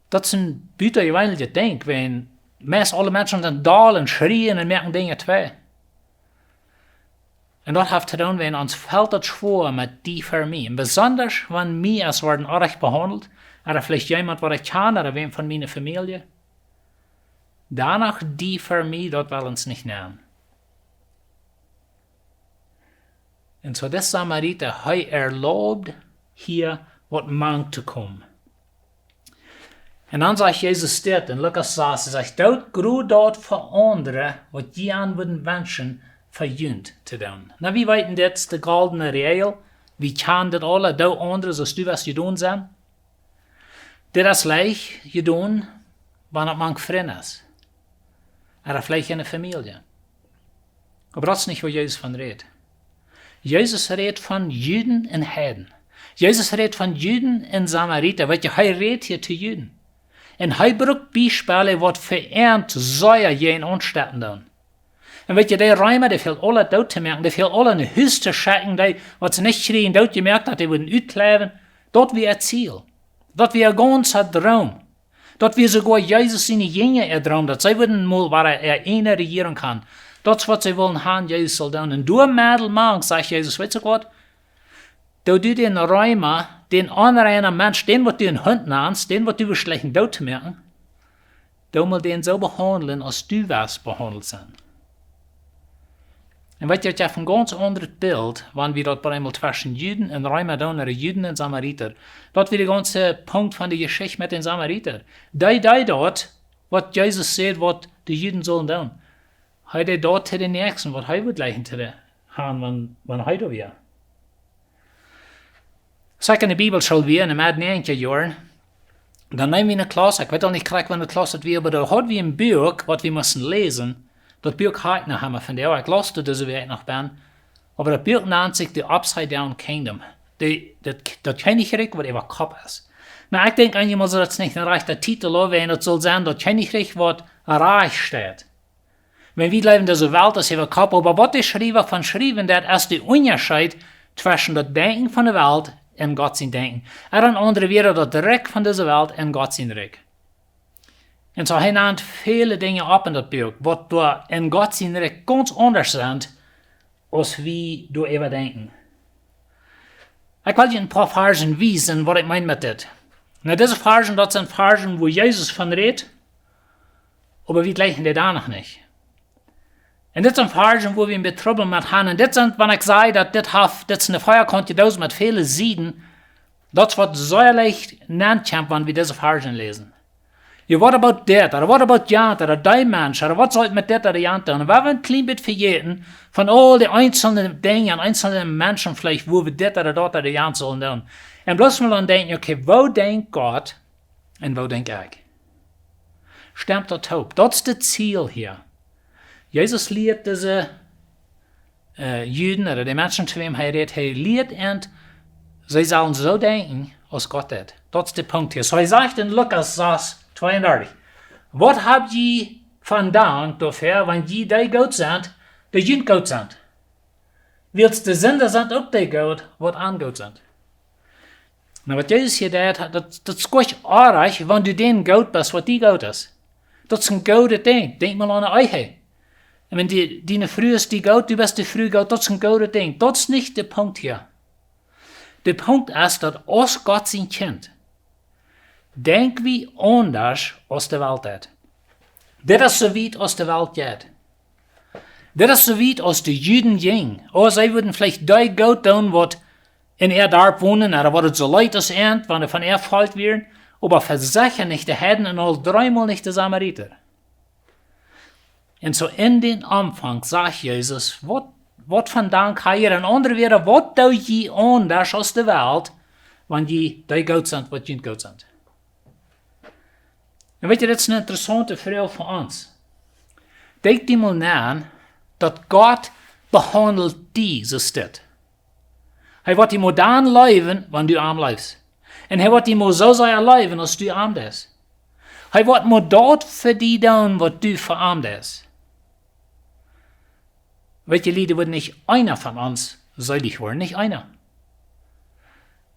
Daut es een butajeweenlichet Dinkj, wan meist aule Menschen sent doll un schrieen un moaken Dinja twei. Un daut haft to doonen, wan ons felt daut schwoa met die fa mie. Un besondasch, wan mie es worden oajch behaundelt, ooda veleicht jemaunt, waut ekj kjan, ooda wäm von miene Famielje. Doano die fa mie, daut well ons nich nämen. Un soo dis Samarita, hee erlaubt hia waut mank to komen. Un dan sajcht Jesus dit en Lukas sas, hee sajcht: "Doot jroz daut fa aundre, waut jie an wudden wenschen, fa junt to doonen." Na, wie weeten, dit es de goldne Räajel. Wie kjanen dit aule: Doo aundre soo aus du west jedonen sennen. Dit es leicht jedonen, wan et mank Frind es. Ooda veleicht en de Famielje. Oba daut es nich, wua Jesus von rät. Jesus rät von Juden un Heiden. Jesus rät von Juden un Samarita. Weetst du, hee rät hia to Juden. Un hee brukt Biespels, waut fa an sea jäajen aunstoten doonen. Un weetst du, dee Reema, dee fält aule doot to moaken, dee fält aule no Hus to schekjen, dee, waut see nich kjrieen doot jemoakt, daut dee wudden utkjleewen. Daut wia äa Ziel. Daut wia äa gaunza Droom. Daut wia soogoa Jesus siene Jinja äa Droom, daut see wudden mol wada äa eejne Rejierunk haben. Daut es, waut see wullen haben, Jesus saul doonen. Un doa medden mank, sajcht Jesus: "Weetst du waut? Doo du dän Reema, dän onreinen Mensch, dän, waut du een Hunt nanst, dän, waut du west schlecht doot to moaken, doo mol dän soo behaundlen, aus du west behaundelt sennen." Un weet jie, daut jeft een gaunz aundret Bilt, wan wie daut bie eemol tweschen Juden un Reema doonen, ooda Juden un Samarita. Daut wia de gaunze Punkt von de Jeschicht met dän Samarita. Dee deed daut, waut Jesus säd, waut de Juden sullen doonen. Hee deed daut to dän Näakjsten, waut hee wudd jlikjen to doonen, wan, wan hee doa wia. Aus ekj enne Bibelschool wia, enne Med-Näajentja Joaren, dan neem wie eene Klauss, ekj weet aul nich krakjt, waut de Klauss daut wia, oba doa haud wie een Buak, waut wie musten läsen. Daut Buak ha ekj noch emma von doa, ekj laus daut dise Wäakj noch bie. Oba daut Buak nant sikj The Upside Down Kingdom. De, daut, daut Kjennichrikj, waut äwa Kopp es. Nu, ekj denkj eenjemol soo, daut es nich een rajchta Titel, oba wan daut sull sennen, daut Kjennichrikj, waut rajcht steit. Wan wie jleewen, dise Welt es äwa Kopp, oba waut de Schriewa von schriewen deit, es de Unjascheet tweschen daut Denkjen von de Welt un Gott sien Denkjen. Ooda en aundre Wieed, daut Rikj von dise Welt un Gott sien Rikj. Un soo hee nant väle Dinja opp en daut Buak, waut doa en Gott sien Rikj gaunz aundasch sent, aus wie doa äwa denkjen. Ekj well junt een poa Varzen wiesen, waut ekj meen met dit. Nu, dise Varzen, daut sent Varzen, wua Jesus von rät, oba wie jlikjen dee doa noch nich. Un dit sent Varzen, wua wie een bät Trubbel met haben. Un dit sent, wan ekj saj, daut dit haft, dit es eene Veakaunt jedost met väle Sieden, daut es waut sea leicht nenkjemt, wan wie dise Varzen läsen. Jo, what about dit? Ooda what about jant? Ooda dee Mensch? Ooda waut saul ekj met dit ooda jant doonen? Un wie haben een kjlien bät vejäten von aul dee eenzelne Dinja un eenzelne Menschen veleicht, wua wie dit ooda daut ooda jant sullen doonen. Un bloos mol aun denkjen, okay, woo denkjt Gott un woo denkj ekj? Stemt daut toop? Daut es daut Ziel hia. Jesus lieet dise äh, Juden, ooda de Menschen, to wäm hee rät, hee lieet an, see sellen soo denkjen, aus Gott deit. Daut es de Punkt hia. Soo, hee sajcht en Lukas sas, tweeundartich: Waut hab jie von Dank doafäa, wan jie, dee goot sent, dee junt goot sent? Wiels de Sinda sent uk dee goot, waut an goot sent. Nu, waut Jesus hia deit, daut, daut es goot oajch, wan du dän goot best, waut die goot es. Daut es een goodet Dinkj. Denkj mol aun de Ehe. Un wan die, diene Fru es die goot, du best de Fru goot, daut es een goodet Dinkj. Daut es nich de Punkt hia. De Punkt es, daut aus Gott sien Kjint denkj wie aundasch aus de Welt deit. Dit es soo wiet aus de Welt jeit. Dit es soo wiet aus de Juden jinjen. Oh, see wudden veleicht dee goot doonen, waut en äa Darp wonen, ooda waut et soo leet aus an, wan dee von äa Volkj wieren, oba vesecha nich de Heiden un aul dreemol nich de Samarita. Un soo en dän Aunfank sajcht Jesus, waut, waut von Dank ha jie? En aundre Wieed, waut doo jie aundasch aus de Welt, wan jie dee goot sent, waut junt goot sent? Un weet jie, daut es eene interessaunte Froag fa ons. Denkj die mol no, daut Gott behaundelt die soo aus dit. Hee woat die mau dan leewen, wan du am leefst. Un hee woat die mau soo sea leewen, aus du am deist. Hee woat mau daut fa die doonen, waut du fa am deist. Weet jie, Lied, woat nich eena von ons seelich woaren, nich eena.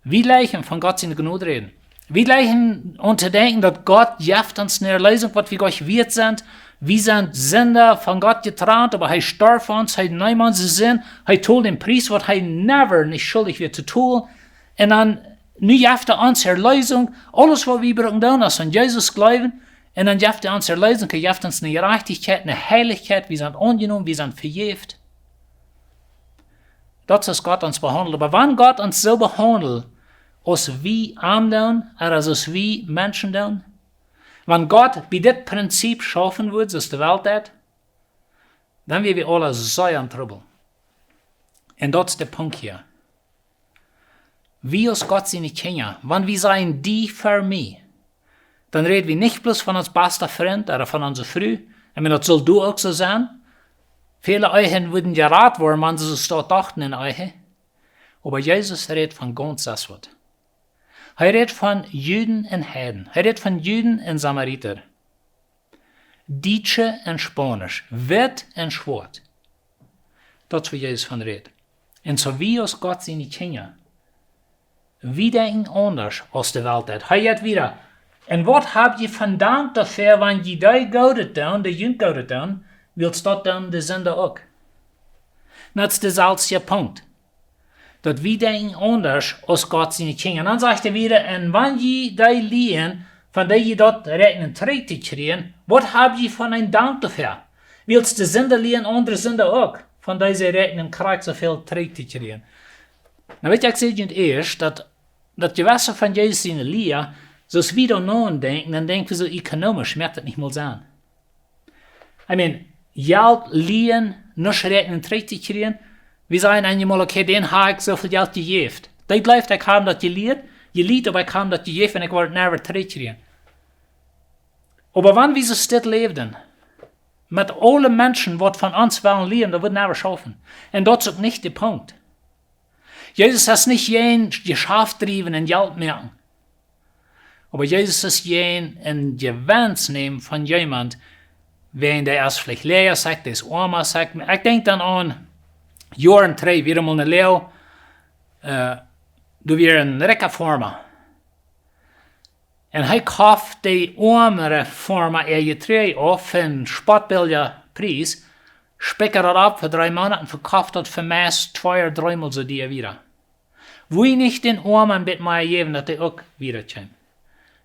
Wie jlikjen von Gott siene Jnod räden. Wie jlikjen aun to denkjen, daut Gott jeft ons eene Erlösung, waut wie goanich wieet sent. Wie sent Sinda, von Gott jetrant, oba hee storf fa ons, hee neem onse Sind, hee told dän Pries, waut hee never nich schuldich wia to tolen. Un dan, nu jeft hee ons Erlösung, aules, waut wie brucken doonen, es aun Jesus jleewen. Un dan jeft hee ons Erlösung, hee jeft ons eene Jerajchtichkjeit, eene Heilichkjeit, wie sent aunjenomen, wie sent vejäft. Daut es, aus Gott ons behaundelt. Oba wan Gott ons soo behaundelt, aus wie am doonen, ooda aus wie Menschen doonen, wan Gott bie dit Prinzip schaufen wudd, soo aus de Welt deit, dan wia wie aula sea en Trubbel. Un daut es de Punkt hia. Wie aus Gott siene Kjinja, wan wie sajen, die fa mie, dan räd wie nich bloos von ons basta Frint ooda von onse Fru. Ekj meen, daut saul doa uk soo sennen. Väle Ehen wudden jerat woaren, wan see soo dochten en Ehe. Oba Jesus rät von gaunz aundasch waut. Hee rät von Juden un Heiden. Hee rät von Juden un Samarita. Dietsche un Spaunisch, witt un schwoat. Daut es, wua Jesus von rät. Un soo wie aus Gott siene Kjinja, wie denkjen aundasch aus de Welt deit. Hee jeit wieda. Un waut hab jie von Dank doafäa, wan jie dee Goodet doonen, dee junt Goodet doonen, wiels daut doonen de Sinda uk? Daut es deselwje Punkt. Daut wie denkjen aundasch aus Gott siene Kjinja. Un dan sajcht hee wieda, un wan jie dee lieen, von dee jie daut räakjnen trigj to kjrieen, waut hab jie von een Dank doafäa? Wiels de Sinda lieen aundre Sinda uk. von dee see räakjnen krakjt soo väl trigj to kjrieen. Nu weet jie, ekj säd junt ieescht, daut, daut jewesse von Jesus siene Lia, soo aus wie doa aun denkjen, dan denkj wie soo ekonomisch, moakt daut nich mol Senn. I mean, Jelt lieen, nuscht räakjnen trigj to kjrieen. Wie sajen eenjemol, okay, dän hab ekj soo väl Jelt jejäft. Dee jleeft, ekj hab daut jelieet, jelieet, oba ekj hab daut jejäft un ekj woa daut never trigj kjrieen. Oba wan wie soo stell läwden, met aule Menschen waut von ons wellen lieen, daut wudd never schaufen. Un daut es uk nich de Punkt. Jesus es nich jäajen Jeschaft driewen un Jelt moaken. Oba Jesus es jäajen een Jewenst nämen von jemaunt, wäajen dee es veleicht läaja, sajcht, dee es oama, sajcht. Ekj denkj dan aun Joaren trigj, wia emol ne Läaja, äh, doa wia een rikja Foarma. Un hee koft de oamre Foarma äa Jeträajd auf fa een spottbillja Pries, spikjad daut opp fa dree Moonat un vekoft daut fa meist twee ooda dreemol soo dia wada. Wudd hee nich dän Oamen een bät mea jäwen, daut dee uk wada kjeem?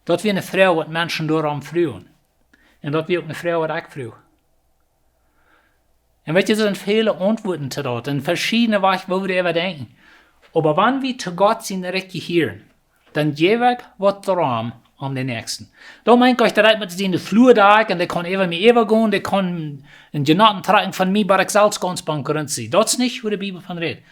Daut wia ne Froag, waut Menschen doarom fruagen. Un daut wia uk ne Froag, waut ekj fruach. Un weet jie, doa sent väle Auntwuaten to daut, un veschiedne Wäaj, woo wie doaräwa denkjen. Oba wan wie to Gott sien Rikj jehieren, dan jäw ekj waut doarom aun dän Näakjsten. Dan meen ekj, daut ekj met siene Flua doa, un dee kaun äwa mie äwagonen, dee kaun een Jenoten trakjen von mie, bat ekj selfst gaunz bankrott sie. Daut es nich, woo de Bibel von rät.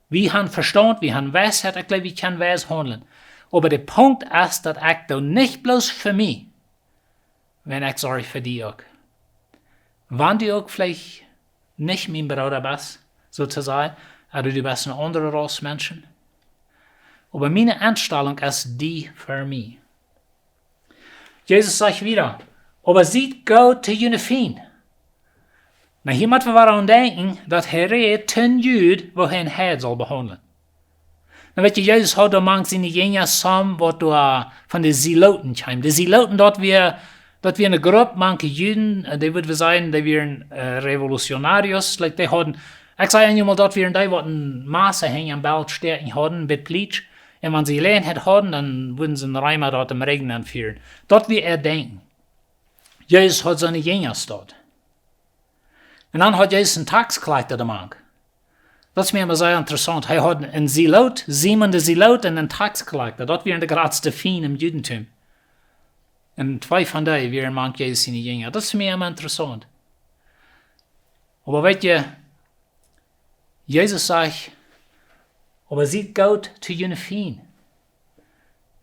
Wie haben Vestaunt, wie haben Weisheit, ekj jleew, wie kjennen weis haundlen. Oba de Punkt es, daut ekj doo nich bloos fa mie, wan ekj sorj fa die uk. Wan du uk veleicht nich mien Brooda best, soo to sajen, ooda du best een aundra Rot Mensch. Oba miene Enstalunk es die fa mie. Jesus sajcht wada, oba siet goot to june Fiend. Nu, hia mott wie wada aun denkjen, daut hee rät to Juden, woo hee an saul behaundlen. Nu weet jie, Jesus haud doa mank siene Jinja some, waut doa von de Zeloten kjeemen. De Zeloten, daut wia, daut wia ne Grupp mank Juden, äh, dee wudd wie sajen, dee wieren, äh, revolutionarios, like, dee hauden, ekj saj eenjemol, daut wieren dee, waut een Massa hinjen Belt stäakjen hauden, een bät plietsch. Un wan see Jeläajenheit hauden, dan wudden see een Reema daut em Rigjen aunfieren. Daut wia äa Denkjen. Jesus haud soone Jinja doa. Un dan haud Jesus een Taxkjlakjta doa mank. Daut es mie emma sea interessaunt. Hee haud een Zelot, Simon de Zelot, un een Taxkjlakjta. Daut wieren de jratste Fiend em Judentum. Un twee von dee wieren mank Jesus siene Jinja. Daut es mie emma interessaunt. Oba weet jie, Jesus sajcht, oba siet goot to june Fiend.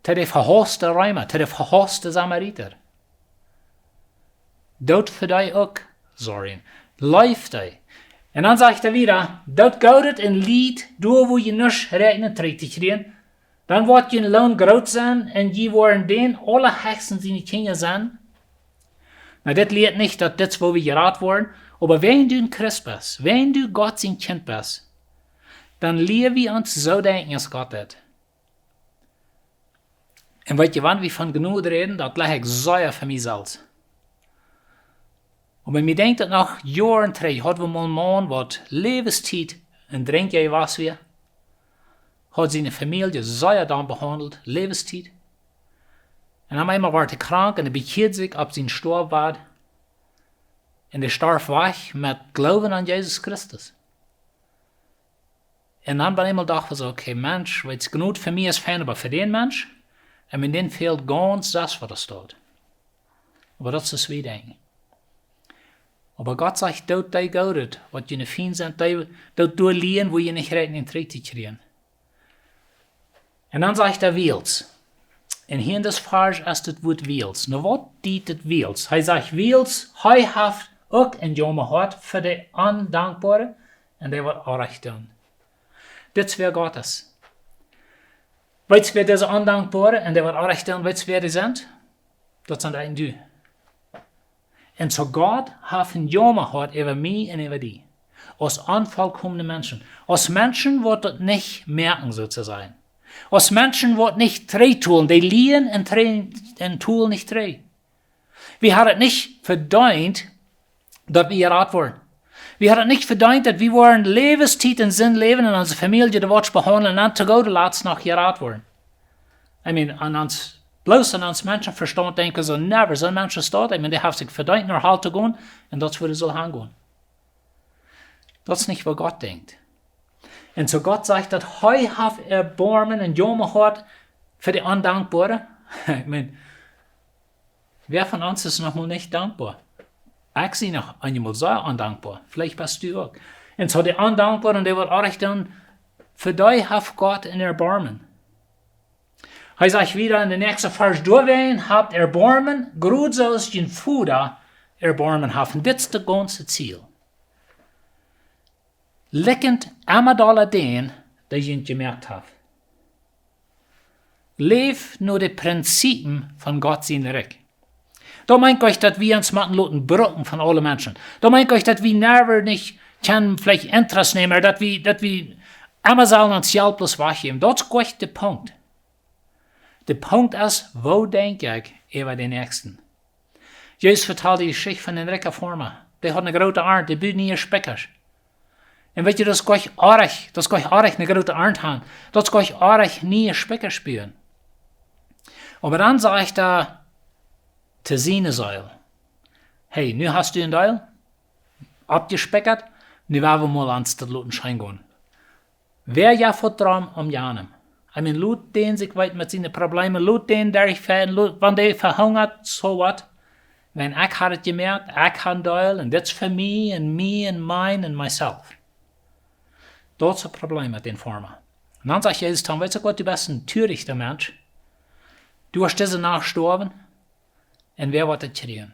To de vehausste Reema, to de vehausste Samarita. Doot fa dee uk sorjen. Leeft dee. Un dan sajcht hee wada, doot Goodet un lieet doa, wua jie nuscht räakjnen trigj to kjrieen. Dan woat jun Loon groot sennen un jie woaren dän Aulahechsten siene Kjinja sennen. Nu, dit lieet nich, daut dit es, woo wie jerat woaren, oba wan du een Christ best, wan du Gott sien Kjint best, dan lia wie ons soo denkjen, aus Gott deed. Un weet jie, wan wie von Jnod räden, daut lach ekj sea fa mie selfst. Oba mie denkjt daut noch Joaren trigj, haud wie mol een Maun, waut Läwenstiet en Drinkja jewast wia, haud siene Famielje sea domm behaundelt, Läwenstiet. Un opp eemol wort hee krank un hee bekjieed sikj opp sien Stoawaad. Un hee storf wajch met Gloowen aun Jesus Christus. Un dan opp eemol docht hee soo, okay, Mensch, weetst, Jnod fa mie es fein, oba fa dän Mensch, un mie dän fält gaunz daut, waut doa steit. Oba daut es, woo wie denkjen. Oba Gott sajcht, doot dee Goodet, waut june Fiend sent, dee, doot doa lieen, wua jie nich räakjnen trigj to kjrieen. Un dan sajcht hee wiels. Un hia en dis Varsch es daut Wuat wiels. Nu, waut diet daut wiels? Hee sajcht wiels, hee haft uk een Jauma Hoat fa de Ondankboare un dee, waut orrajcht doonen. Dit es, wäa Gott es. Weetst, wäa dise Ondankboare un dee, waut orrajcht doonen, weetst, wäa dee sent? Daut sent eejentlich du. Un soo Gott haft een Jauma Hoat äwa mie un äwa die. Aus onvollkomne Menschen. Aus Menschen, waut daut nich moaken, soo to sajen. Aus Menschen, waut nich trigj tolen. Dee lieen un trigj, un tolen nich trigj. Wie haben daut nich vedeent, daut wie jerat woaren. Wie haben daut nich vedeent, daut wie woaren Läwenstiet en Sind läwen un onse Famielje doa waut behaundlen un dan to goode Latst noch jerat woaren. I mean, aun ons, bloos aun ons Menschenvestaunt denkjen, soo, never, soon Mensch es daut. I mean, dee haft sikj vedeent, no Hal to gonen, un daut es, wua dee saul hangonen. Daut es nich waut Gott denkjt. Un soo Gott sajcht daut hee haft Erboarmen un Jammerhoat fa de Ondankboare. Ekj meen, wäa von ons es noch mol nich dankboa? Ekj sie noch eenjemol sea ondankboa. Veleicht best du uk. Un soo de Ondankboare un dee waut oajch doonen, fa dee haft Gott een Erboarmen. Hee sajcht wieda en de näakjste Varsch: Doawäajen habt Erboarmen, krakjt soo aus jun Voda Erboarmen haft. Un dit es daut gaunze Ziel. Likjent emma dolla dän, dee junt jemoakt haft. Läft no de Prinzipien von Gott sien Rikj. Daut meent nich, daut wie ons motten loten brucken von aule Menschen. Daut meent nich, daut wie never nich kjennen veleicht Interest nämen, ooda daut wie, daut wie emma sellen ons Jelt bloos wajchjäwen. Daut es nich de Punkt. De Punkt es, woo denkj ekj äwa dän Näakjsten? Jesus vetald de Jeschicht von dän rikjen Foarma. Dee haud eene groote Arnt, dee bud niee Spikjasch. Un weet jie, daut es nich oajch, daut es nich oajch eene groote Arnt haben. Daut es nich oajch niee Spikjasch buen. Oba dan sajcht hee to siene Seel: Hey, nu hast du een Deel aufjespikjat, nu woa wie mol ons daut loten scheen gonen. Wäa jeft waut doarom om janem? Ekj meen, lot dän sikj wieda met siene Probleme, lot dän derchfeien, lot, wan dee vehungat, soo waut. Wan ekj haud daut jemoakt, ekj haud een Deel, un dit es fa mie, un mie, un mien, un myself. Daut es daut Problem met dän Foarma. Un dan sajcht Jesus dan: Weetst du waut, du best een törichta Mensch. Du woascht dise Nacht stoawen, un wäa woat daut kjrieen?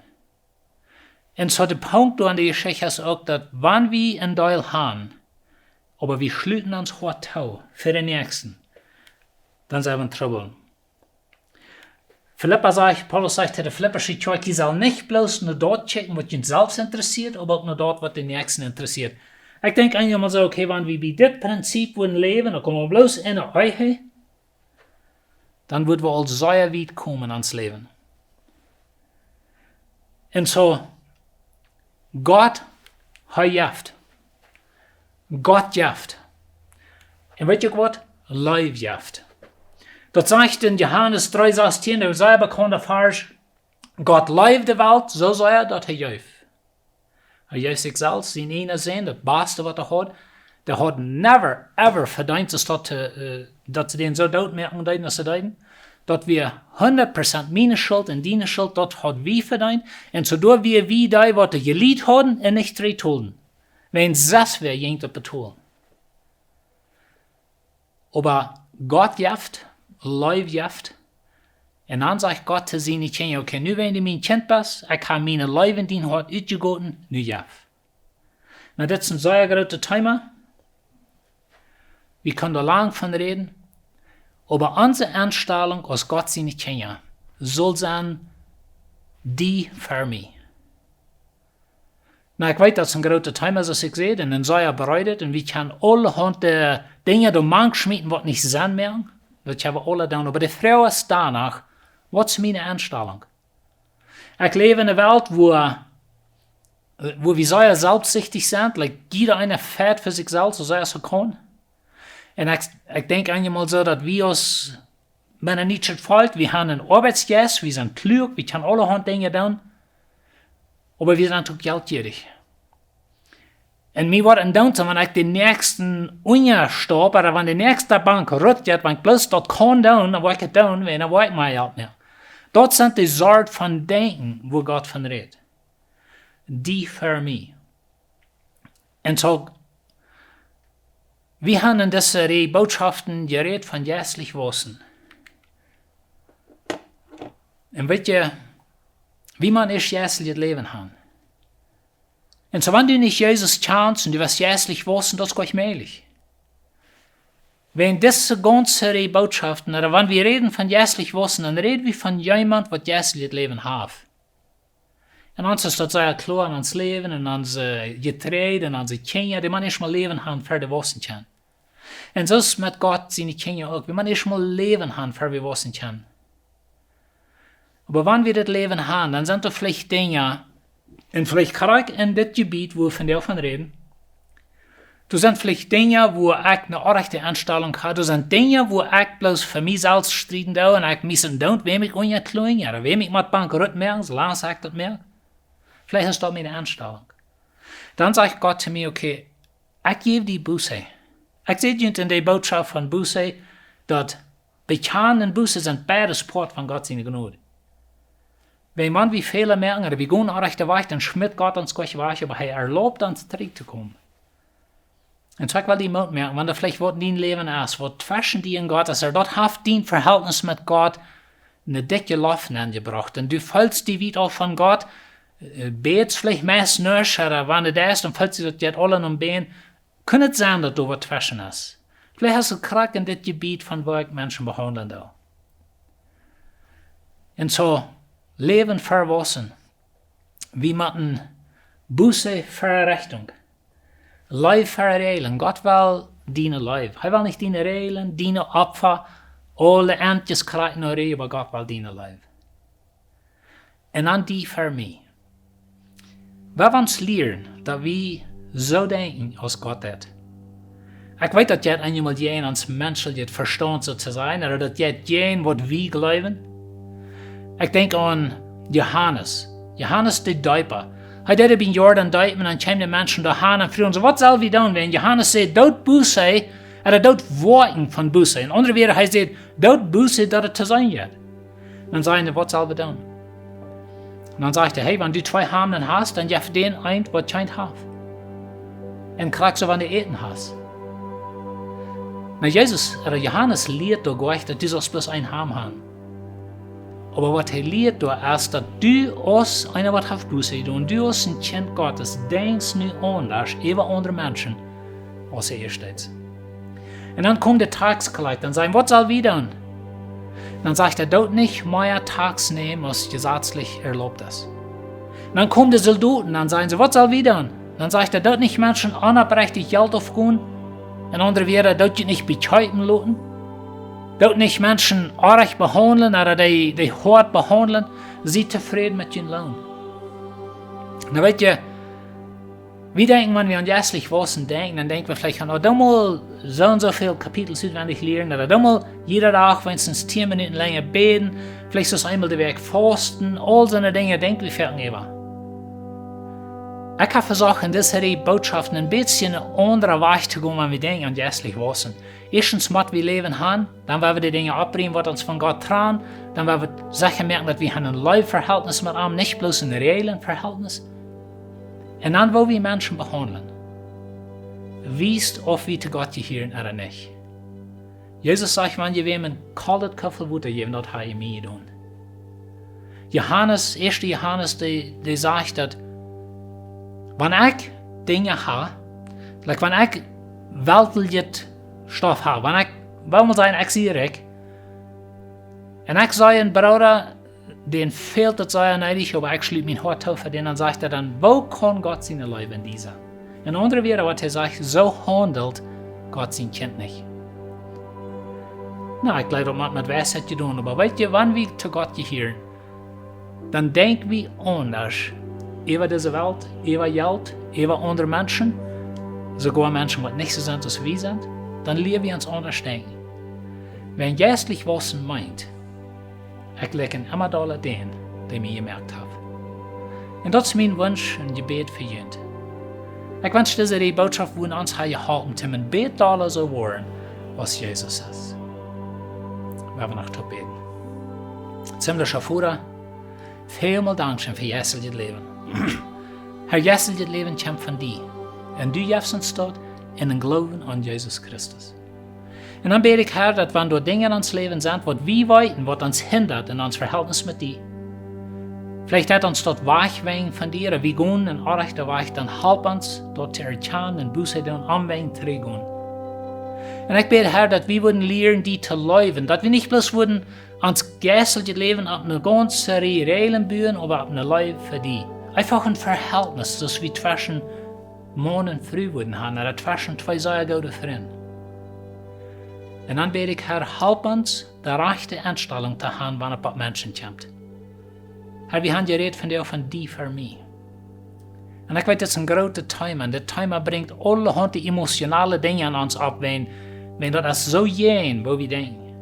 Un soo de Punkt doa en de Jeschicht es uk, daut wan wie een Deel haben, oba wie schluten ons Hoat too fa dän Näakjsten, dan sent wie en Trubbel. Filippa sajcht, Paulus sajcht to de Filippische Kjoakj, jie sellen nich bloos no daut kjikjen, waut junt selfst interessieet, oba uk no daut, waut dän Näakjsten interessieet. Ekj denkj eenjemol soo, okay, wan wie bie dit Prinzip wudden läwen, dan komen wie bloos en de Ehe, dan wudden wie aul sea wiet komen en ons Läwen. Un soo, Gott, hee jeft. Gott jeft. Un weetst du waut? Leew jeft. Daut sajcht en Johanes dree sastieen, de sea bekaunde Varsch: Gott leewd de Welt soo sea, daut hee jeef. Hee jeef sikj selfst, sienen eenen Sän, daut baste waut hee haud. Dee haud never, ever vedeent, daut, äh, daut see dän soo doot moaken deeden, aus see deeden. Daut wia hundat Prozent miene Schult un diene Schult, daut haud wie vedeent. Un soo doa wia wie dee, waut de Jelt hauden un nich trigj tolden. Wan sest wäa jinkj daut betolen. Oba Gott jeft, Leew jeft. Un dan sajcht Gott to siene Kjinja: Okay, nu wan du mien Kjint best, ekj hab miene Leew en dien Hoat utjegoten, nu jeff. Nu, dit es een sea grootet Thema. Wie kjennen doa lang von räden. Oba onse Enstalunk aus Gott siene Kjinja saul sennen: Die fa mie. Nu, ekj weet, daut es een grootet Thema, soo aus ekj säd, un een sea breidet, un wie kjennen aulahaunt Dinja doamank schmieten, waut nich Senn moaken. Daut kjenn wie aula doonen. Oba de Froag es doano: Waut es miene Enstalunk? Ekj läw en eene Welt, wua, wua wie sea selfstsichtich sent, like, jieda eena feit fa sikj selfst, soo sea aus hee kaun. Un ekj, ekj denkj eenjemol soo, daut wie aus Mennoniten fält, wie haben een Oabeitsjeist, wie sent kluak, wie kjennen aulahaunt Dinja doonen, oba wie sent uk jeltjierich. Un mie woat een Doont sennen, wan ekj dän Näakjsten unjastaup, ooda wan de Näakjste bankrutt jeit, wan ekj bloos daut kaun doonen, dan woa ekj et doonen, wan, dan woa ekj mea Jelt moaken. Daut sent de Sort von Denkjen, wua Gott von rät. Die fa mie. Un soo, wie haben en dise Reaj Bootschoften jerät von jeistlich wausen. Un weetst du, wie maun ieescht jeistlichet Läwen haben. Un soo, wan du nich Jesus kjanst un du west jeistlich wausen, daut es goanich mäajlich. Wan dise gaunze Reaj Bootschoften, ooda wan wie räden von jeistlich wausen, dan räd wie von jemaunt, waut jeistlichet Läwen haft. Un ons es daut sea kloa en ons Läwen, en onse Jetreid, en onse Kjinja, dee motten ieescht mol Läwen haben, ver dee wausen kjennen. Un soo es met Gott siene Kjinja uk. Wie motten ieescht mol Läwen haben, ver wie wausen kjennen. Oba wan wie daut Läwen haben, dan sent doa veleicht Dinja, un veleicht krakjt en dit Jebiet, wua wie vondoag von räden, doa sent veleicht Dinja, wua ekj eene orrajchte Enstalunk hab. Doa sent Dinja, wua ekj bloos fa mie selfst strieden doo un ekj mie soo doont, wäm ekj unjaklunj, ooda wäm ekj mott bankrutt moaken, soo lang aus ekj daut moak. Veleicht es daut miene Enstalunk. Dan sajcht Gott to mie: Okay, Ekj jäw die Buße. Ekj säd junt en de Bootschoft von Buße, daut Bekjanen un Buße sent beides Poat von Gott siene Jnod. Wan wie Fäla moaken, ooda wie gonen opp de rajchte Wajch, dan schmitt Gott ons nich wajch, oba hee erlaubt ons trigj to komen. Un soo ekj well die Moot moaken, wan doa veleicht waut en dien Läwen es, waut tweschen die un Gott es, ooda daut haft dien Verhältnis met Gott ne dikje Loft aunjebrocht. Un du feelst die wiet auf von Gott, äh, bätst veleicht meist nich, ooda wan du deist, dan feelst du daut jeit aula om bäden. Kunn et sennen daut doa waut tweschen es? Veleicht hast du krakjt en dit Jebiet von woo ekj Menschen behaundlen doo. Un soo, Läwen vewaussen. Wie motten Buße ver Rechtunk. Leew ver Räajlen. Gott well diene Leew. Hee well nich diene Räajlen, diene Opfa, aule Amtjes krakjt no Räajlen, oba Gott well diene Leew. Un dan die ver mie. Wie woaren ons lieren, daut wie soo denkjen aus Gott deed. Ekj weet, daut jeit eenjemol jäajen ons menscheljet Vestaunt, soo to sajen, ooda daut jeit jäajen waut wie jleewen. Ekj denkj aun Johanes. Johanes de Deepa. Hee deed biem Jordan deepen un dan kjeemen de Menschen doa han un fruagen see: "Waut sell wie doonen?" Wan Johanes säd: "Doot Buße," ooda doot Woakjen von Buße. En aundre Wieed, hee säd: "Doot Buße, daut et to seenen jeit." Dan säden see: "Waut sell wie doonen?" Un dan sajcht hee: "Hey, wan du twee Hamnen hast, dan jeff dän eent waut kjeent haft. Un krakjt soo wan du Äten hast." Nu, Jesus, ooda Johanes lieet doa nich, daut du saust bloos een Hamn han. Oba waut hee lieet doa es, daut du aus eena waut haft Buße jedonen, du aus een Kjint Gottes, denkjst nu aundasch äwa aundre Menschen, aus du ieescht deedst. Un dan kjeemen de Tax collector un säden: "Waut sell wie doonen?" Dan sajcht hee: "Doot nich mea Tax nämen aus jesazlich erlaubt es." Dan kjeemen de Soldoten un säden see: "Waut sell wie doonen?" Dan sajcht hee: "Doot nich Menschen onopprechticht Jelt aufgonen." En aundre Wieed, doot junt nich bekjeepen loten. Doot nich Menschen oajch behaundlen, ooda dee, dee hoat behaundlen. Siet tofräd met jun Loon. Nu weet jie, wie denkjen, wan wie aun jeistlich waussen denkjen, dan denkj wie veleicht aun: "Oh, dan mol soo un soo väl Kapitel utwendich lieren, ooda dan mol jieda Dach weens tieen Minuten lenja bäden, veleicht soo eemol de Wäakj fausten", aul soone Dinja denkj wie foaken äwa. Ekj hab vesieekjt en dise Rieej Bootschoften een bät eenen aundren Wajch to gonen, wan wie denkjen aun jeistlich waussen. Ieeschtens mott wie Läwen han, dan woa wie de Dinja oppbrinjen waut ons von Gott trannen, dan woa wie secha moaken daut wie haben een Leewsverhältnis met am, nich bloos een Räajlenverhältnis. Un dan woa wie Menschen behaundlen, wiest auf wie to Gott jehieren ooda nich. Jesus sajcht: "Wan jie wäm een kolet Kuffel Wota jäwen, daut hab jie mie jedonen." Johanes, ieeschte Johanes, dee, dee sajcht daut, wan ekj Dinja hab, like, wan ekj weltlichet Stoff hab, wan ekj, well wie sajen, ekj sie rikj, un ekj saj een Brooda, dän fält daut sea needich, oba ekj schliet mien Hoat too fa dän, dan sajcht hee dan: "Woo kaun Gott siene Leew en die sennen?" En aundre Wieed, waut hee sajcht: "Soo haundelt Gott sien Kjint nich." Nu, ekj jleew, daut mott met Weisheit jedonen, oba weet jie, wan wie to Gott jehieren, dan denkj wie aundasch äwa dise Welt, äwa Jelt, äwa aundre Menschen, soogoa Menschen waut nich soo sent aus wie sent, dan lia wie ons aundasch denkjen. Wan jeistlich waussen meent, ekj likj emma dolla dän, dee mie jemoakt haft. Un daut es mien Wunsch un Jebäd fa junt. Ekj wensch, dise Rieej Bootschoft wudd ons ha jeholpen, toom een bät dolla soo woaren aus Jesus es. Wie woaren noch toop bäden. Himmlischa Voda, välmol dankscheen fa jeistlichet Läwen. Herr, jeistlichet Läwen kjemt von die. Un du jefst ons daut en dän Gloowen aun Jesus Christus. Un dan bäd ekj, Herr, daut wan doa Dinja en ons Läwen sent, waut wie weeten, waut ons hindat en ons Verhältnis met die, veleicht deit ons daut wajchwenjen von die, ooda wie gonen een orrajchta Wajch, dan halp ons daut to erkjanen un Buße doonen, omwenjen, trigj gonen. Un ekj bäd, Herr, daut wie wudden lieren die to leewen, daut wie nich bloos wudden ons jeistlichet Läwen opp eene gaunze Rieej Räajlen buen, oba opp eene Leew fa die. Eefach een Verhältnis, soo aus wie tweschen Maun un Fru wudden haben, ooda tweschen twee sea goode Frind. Un dan bäd ekj, Herr, halp ons, de rajchte Enstalunk to haben, wan et opp Menschen kjemt. Herr, wie haben jerät von die, von die fa mie. Un ekj weet, daut es een grootet Thema. Un dit Thema brinjt aulahaunt emotionale Dinja en ons opp, wan, wan daut es soo jäajen, woo wie denkjen.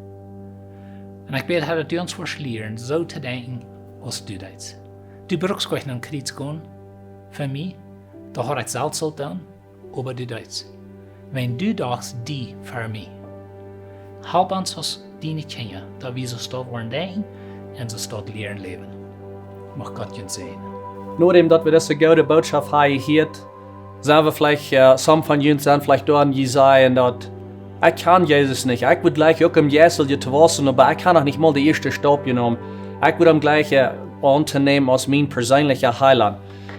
Un ekj bäd, Herr, daut du ons woascht lieren, soo to denkjen, aus du deist. Du brukst nich no een Kjriez gonen fa mie, daut haud ekj selfst sult doonen. oba du deetst. Wan du dochst die fa mie. Halp ons aus diene Kjinja, daut wie soo stoakj woaren denkjen un soo stoakj lieren läwen. Mucht Gott junt säajnen. Nodäm daut wie dise goode Bootschoft haben jehieet, sent wie veleicht, äh, some von junt sent veleicht doa un jie sajen daut: "Ekj kjan Jesus nich. Ekj wudd jlikj uk em Jeist to wausen, oba ekj hab noch nich mol dän ieeschten Staup jenomen. Ekj wudd am jlikj, äh, aunnämen aus mien perseenlicha Heilaunt."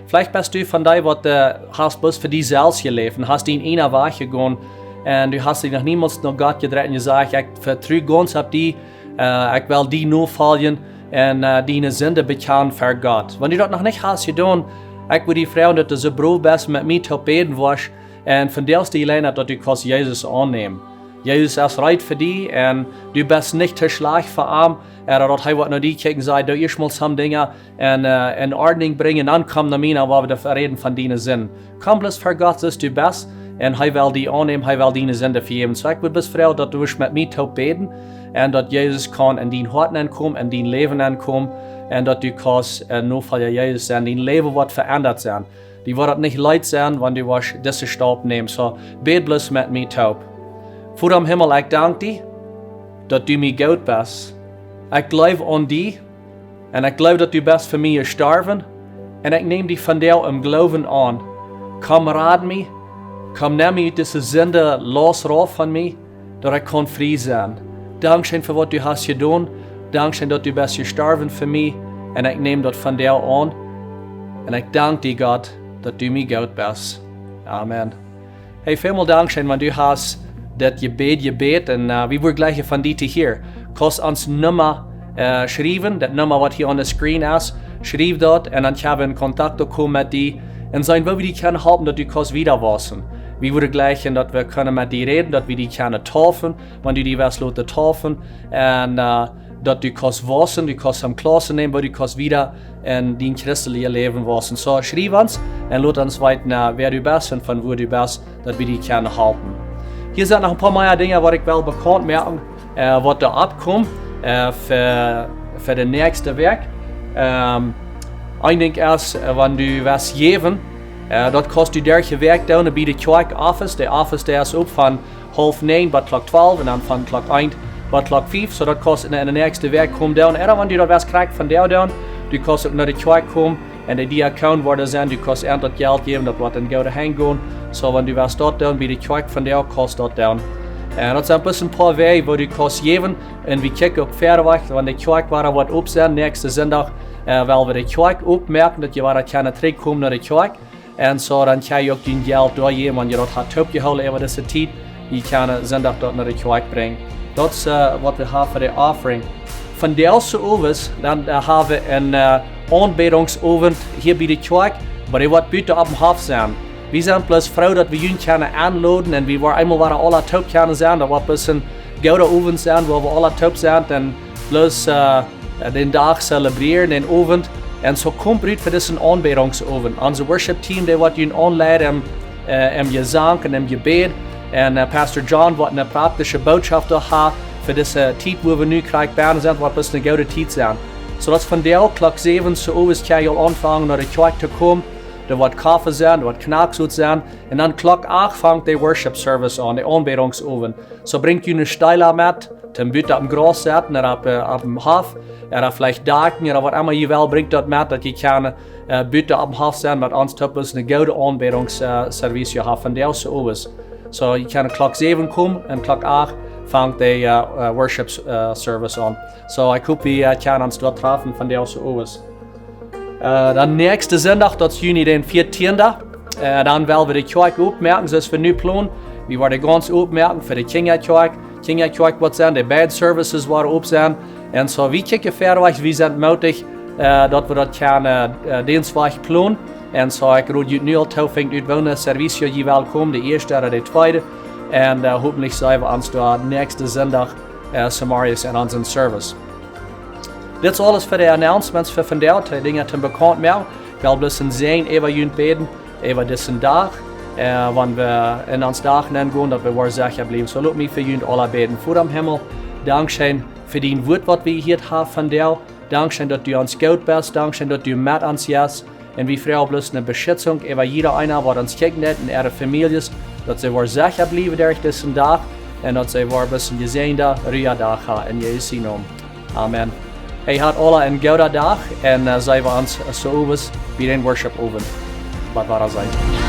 Veleicht best du von dee, waut, äh, hast bloos fa die selfst jeläft un hast dien eenen Wajch jegonen un du hast die noch niemols no Gott jedreit un jesajcht: "Ekj vetru gaunz opp die, äh, ekj well die nofoljen un, äh, diene Sinden bekjanen ver Gott." Wan du daut noch nich hast jedonen, ekj wudd die froagen, daut du soo brow best, met mie to bäden woascht un von dee aus die jeleent, daut du kaust Jesus aunnämen. Jesus es reed fa die un du best nich too schlajcht fa am. Ea daut hee woat no die kjikjen, saj: "Doo ieescht mol some Dinja en, äh, en Ordnunk brinjen, dan komm no mie, dan woa wie doa räden von diene Sinden." Komm bloos ver Gott soo aus du best un hee well die aunnämen, hee well diene Sinden vejäwen. Soo, ekj wudd bloos froagen, daut du wurscht met mie toop bäden un daut Jesus kaun en dien Hoat nenkomen, en dien Läwen nenkomen un daut du kaust, äh, Nofolja Jesus sennen, dien Läwen woat veendat sennen. Die woat daut nich leet sennen, wan du woascht disen Staup nämen. Soo, bäd bloos met mie toop. Voda em Himmel, ekj dank die, daut du mie goot best. Ekj jleew aun die un ekj jleew, daut du best fa mie jestorwen. Un ekj näm die vondoag em Gloowen aun. Komm, rad mie. Komm, nemm mie ut dise Sind, loos rauf von mie, daut ekj kaun frie sennen. Dankscheen fa waut du hast jedonen. Dankscheen, daut du best jestorwen fa mie. Un ekj näm daut vondoag aun. Un ekj dank die, Gott, daut du mie goot best. Amen. Hey, välmol dankscheen, wan du hast daut Jebäd jebät. Un, äh, wie wudden jlikj von die to hieren. Kaust ons Numma, äh, schriewen, daut Numma, waut hia aun de Screen es. Schriew daut un dan kjenn wie en Kontakt komen met die. Un seenen, woo wie die kjennen halpen, daut du kaust wieda wausen. Wie wudden jlikj, daut wie kjennen met die räden, daut wie die kjennen deepen, wan du die west loten deepen. Un, äh, daut du kaust wausen, du kaust am Klaussen nämen, woo du kaust wieda en dien christeljet Läwen wausen. Soo, schriew ons un lot ons weeten, äh, wäa du best un von wua du best, daut wie die kjennen halpen. Hia sent noch een poa mea Dinja, waut ekj well bekaunt moaken, äh, waut doa oppkomt, äh, fa, fa de näakjste Wäakj. Ähm, een Dinkj es, äh, wan du west jäwen, äh, daut kaust du derch de Wäakj doonen bie de Kjoakj Office. De Office, dee es op von haulf näajen bat Klock twalf un dan von Klock eent bat Klock fief, soo daut kaust en, en de näakjste Wäakj komen doonen. Ooda wan du daut west krakjt vondoag doonen, du kaust uk no de Kjoakj komen un de Diakonen woaren sennen, du kaust an daut Jelt jäwen, daut woat en goode Henj gonen. Soo, wan du west daut doonen, bie de Kjoakj vondoag kaust daut doonen. Un daut sent bloos een poa Wäaj, woo du kaust jäwen. Un wie kjikjen uk wieda, wan de Kjoakj wada woat op sennen, näakjsten Sindach, äh, well wie de Kjoakj opmoaken, daut jie wada kjennen trigjkomen no de Kjoakj. Un soo, dan kjenn jie uk dien Jelt doajäwen, wan jie daut haben toopjehoolen äwa dise Tiet. Jie kjennen Sindach daut no de Kjoakj brinjen. Daut es, äh, waut wie haben fa de Offering. Vondoag owes, dan, äh, haben wie een, äh, Aunbädungsowent hia bie de Kjoakj, oba dee woat buten oppem Hoff sennen. Wie sent bloos froo, daut wie junt kjennen enloden un wie woaren eemol wada aula toop kjennen sennen. Daut woat bloos een gooda Owent sennen, wua wie aula toop sent un bloos, äh, äh, dän Dach zelebrieren, dän Owent. Un soo komt rut fa disen Aunbädungsowent. Onse Worship Team, dee woat junt aunleiden, äh, em Jesank un em Jebäd. Un, äh, Pastor John woat eene praktische Botschaft haben fa dise Tiet, wua wie nu krakjt bie sent, woat bloos eene goode Tiet sennen. Soo daut vondoag Klock säwen owes kjenn jie aul aunfangen, no de Kjoakj to komen. Doa woat Koffe sennen, doa woat Knacksot sennen. Un dan Klock acht fangt de Worship Service aun, de Aunbädungsowent. Soo brinjt june Steela met, toom buten oppem Graus setten, ooda opp, äh, oppem Hoff, ooda veleicht Dakjen, ooda waut emma jie wellen, brinjt daut met, daut jie kjennen, äh, buten oppem Hoff sennen, met ons toop eene goode Aunbädungs-, äh, Service haben vondoag owes. Soo, jie kjennen Klock säwen komen un Klock acht fangt de, äh, äh, Worship, äh, Service aun. Soo, ekj hop, wie, äh, kjennen ons doa trafen vondoag owes. Äh, dan näakjsten Sindach, daut es Juni dän vieetieenden. Äh, dan well wie de Kjoakj opmoaken, soo aus wie nu plonen. Wie woaren gaunz opmoaken fa de Kjinjakjoakj. Kjinjakjoakj woat sennen, de beid Services woaren op sennen. Un soo, wie kjikjen wieda, wie sent mootich, äh, daut wie daut kjennen, äh, Dinjstag plonen. Un soo, ekj rod junt nu aul too, finjt ut, woone Service jie wellen komen, de ieeschte ooda de tweede. Un, äh, hopentlich seenen wie ons doa näakjsten Sindach, äh, zemorjes en onsen Service. Dit es aules fa de Announcements fa vondoag, de Dinja toom bekaunt moaken. Ekj well bloos een Säajen äwa junt bäden, äwa disen Dach, äh, wan wie en onsen Dach nengonen, daut wie woaren secha bliewen. Soo lot mie fa junt aula bäden. Voda em Himmel, dankscheen fa dien Wuat, waut wie jehieet haben vondoag. Dankscheen, daut du ons goot best. Dankscheen, daut du met ons best. Un wie froagen bloos ne Beschitzunk äwa jieda eena, waut ons kjikjen deit, un äare Famieljes, daut see woaren secha bliewen derch disen Dach, un daut see woaren bloos een jesäajenda, ruja Dach haben, en Jesus sien Nomen. Amen. Hei, habt aula een gooden Dach, un, äh, seenen wie ons, äh, soo owes bie dän Worship Owent. Waut woat daut sennen?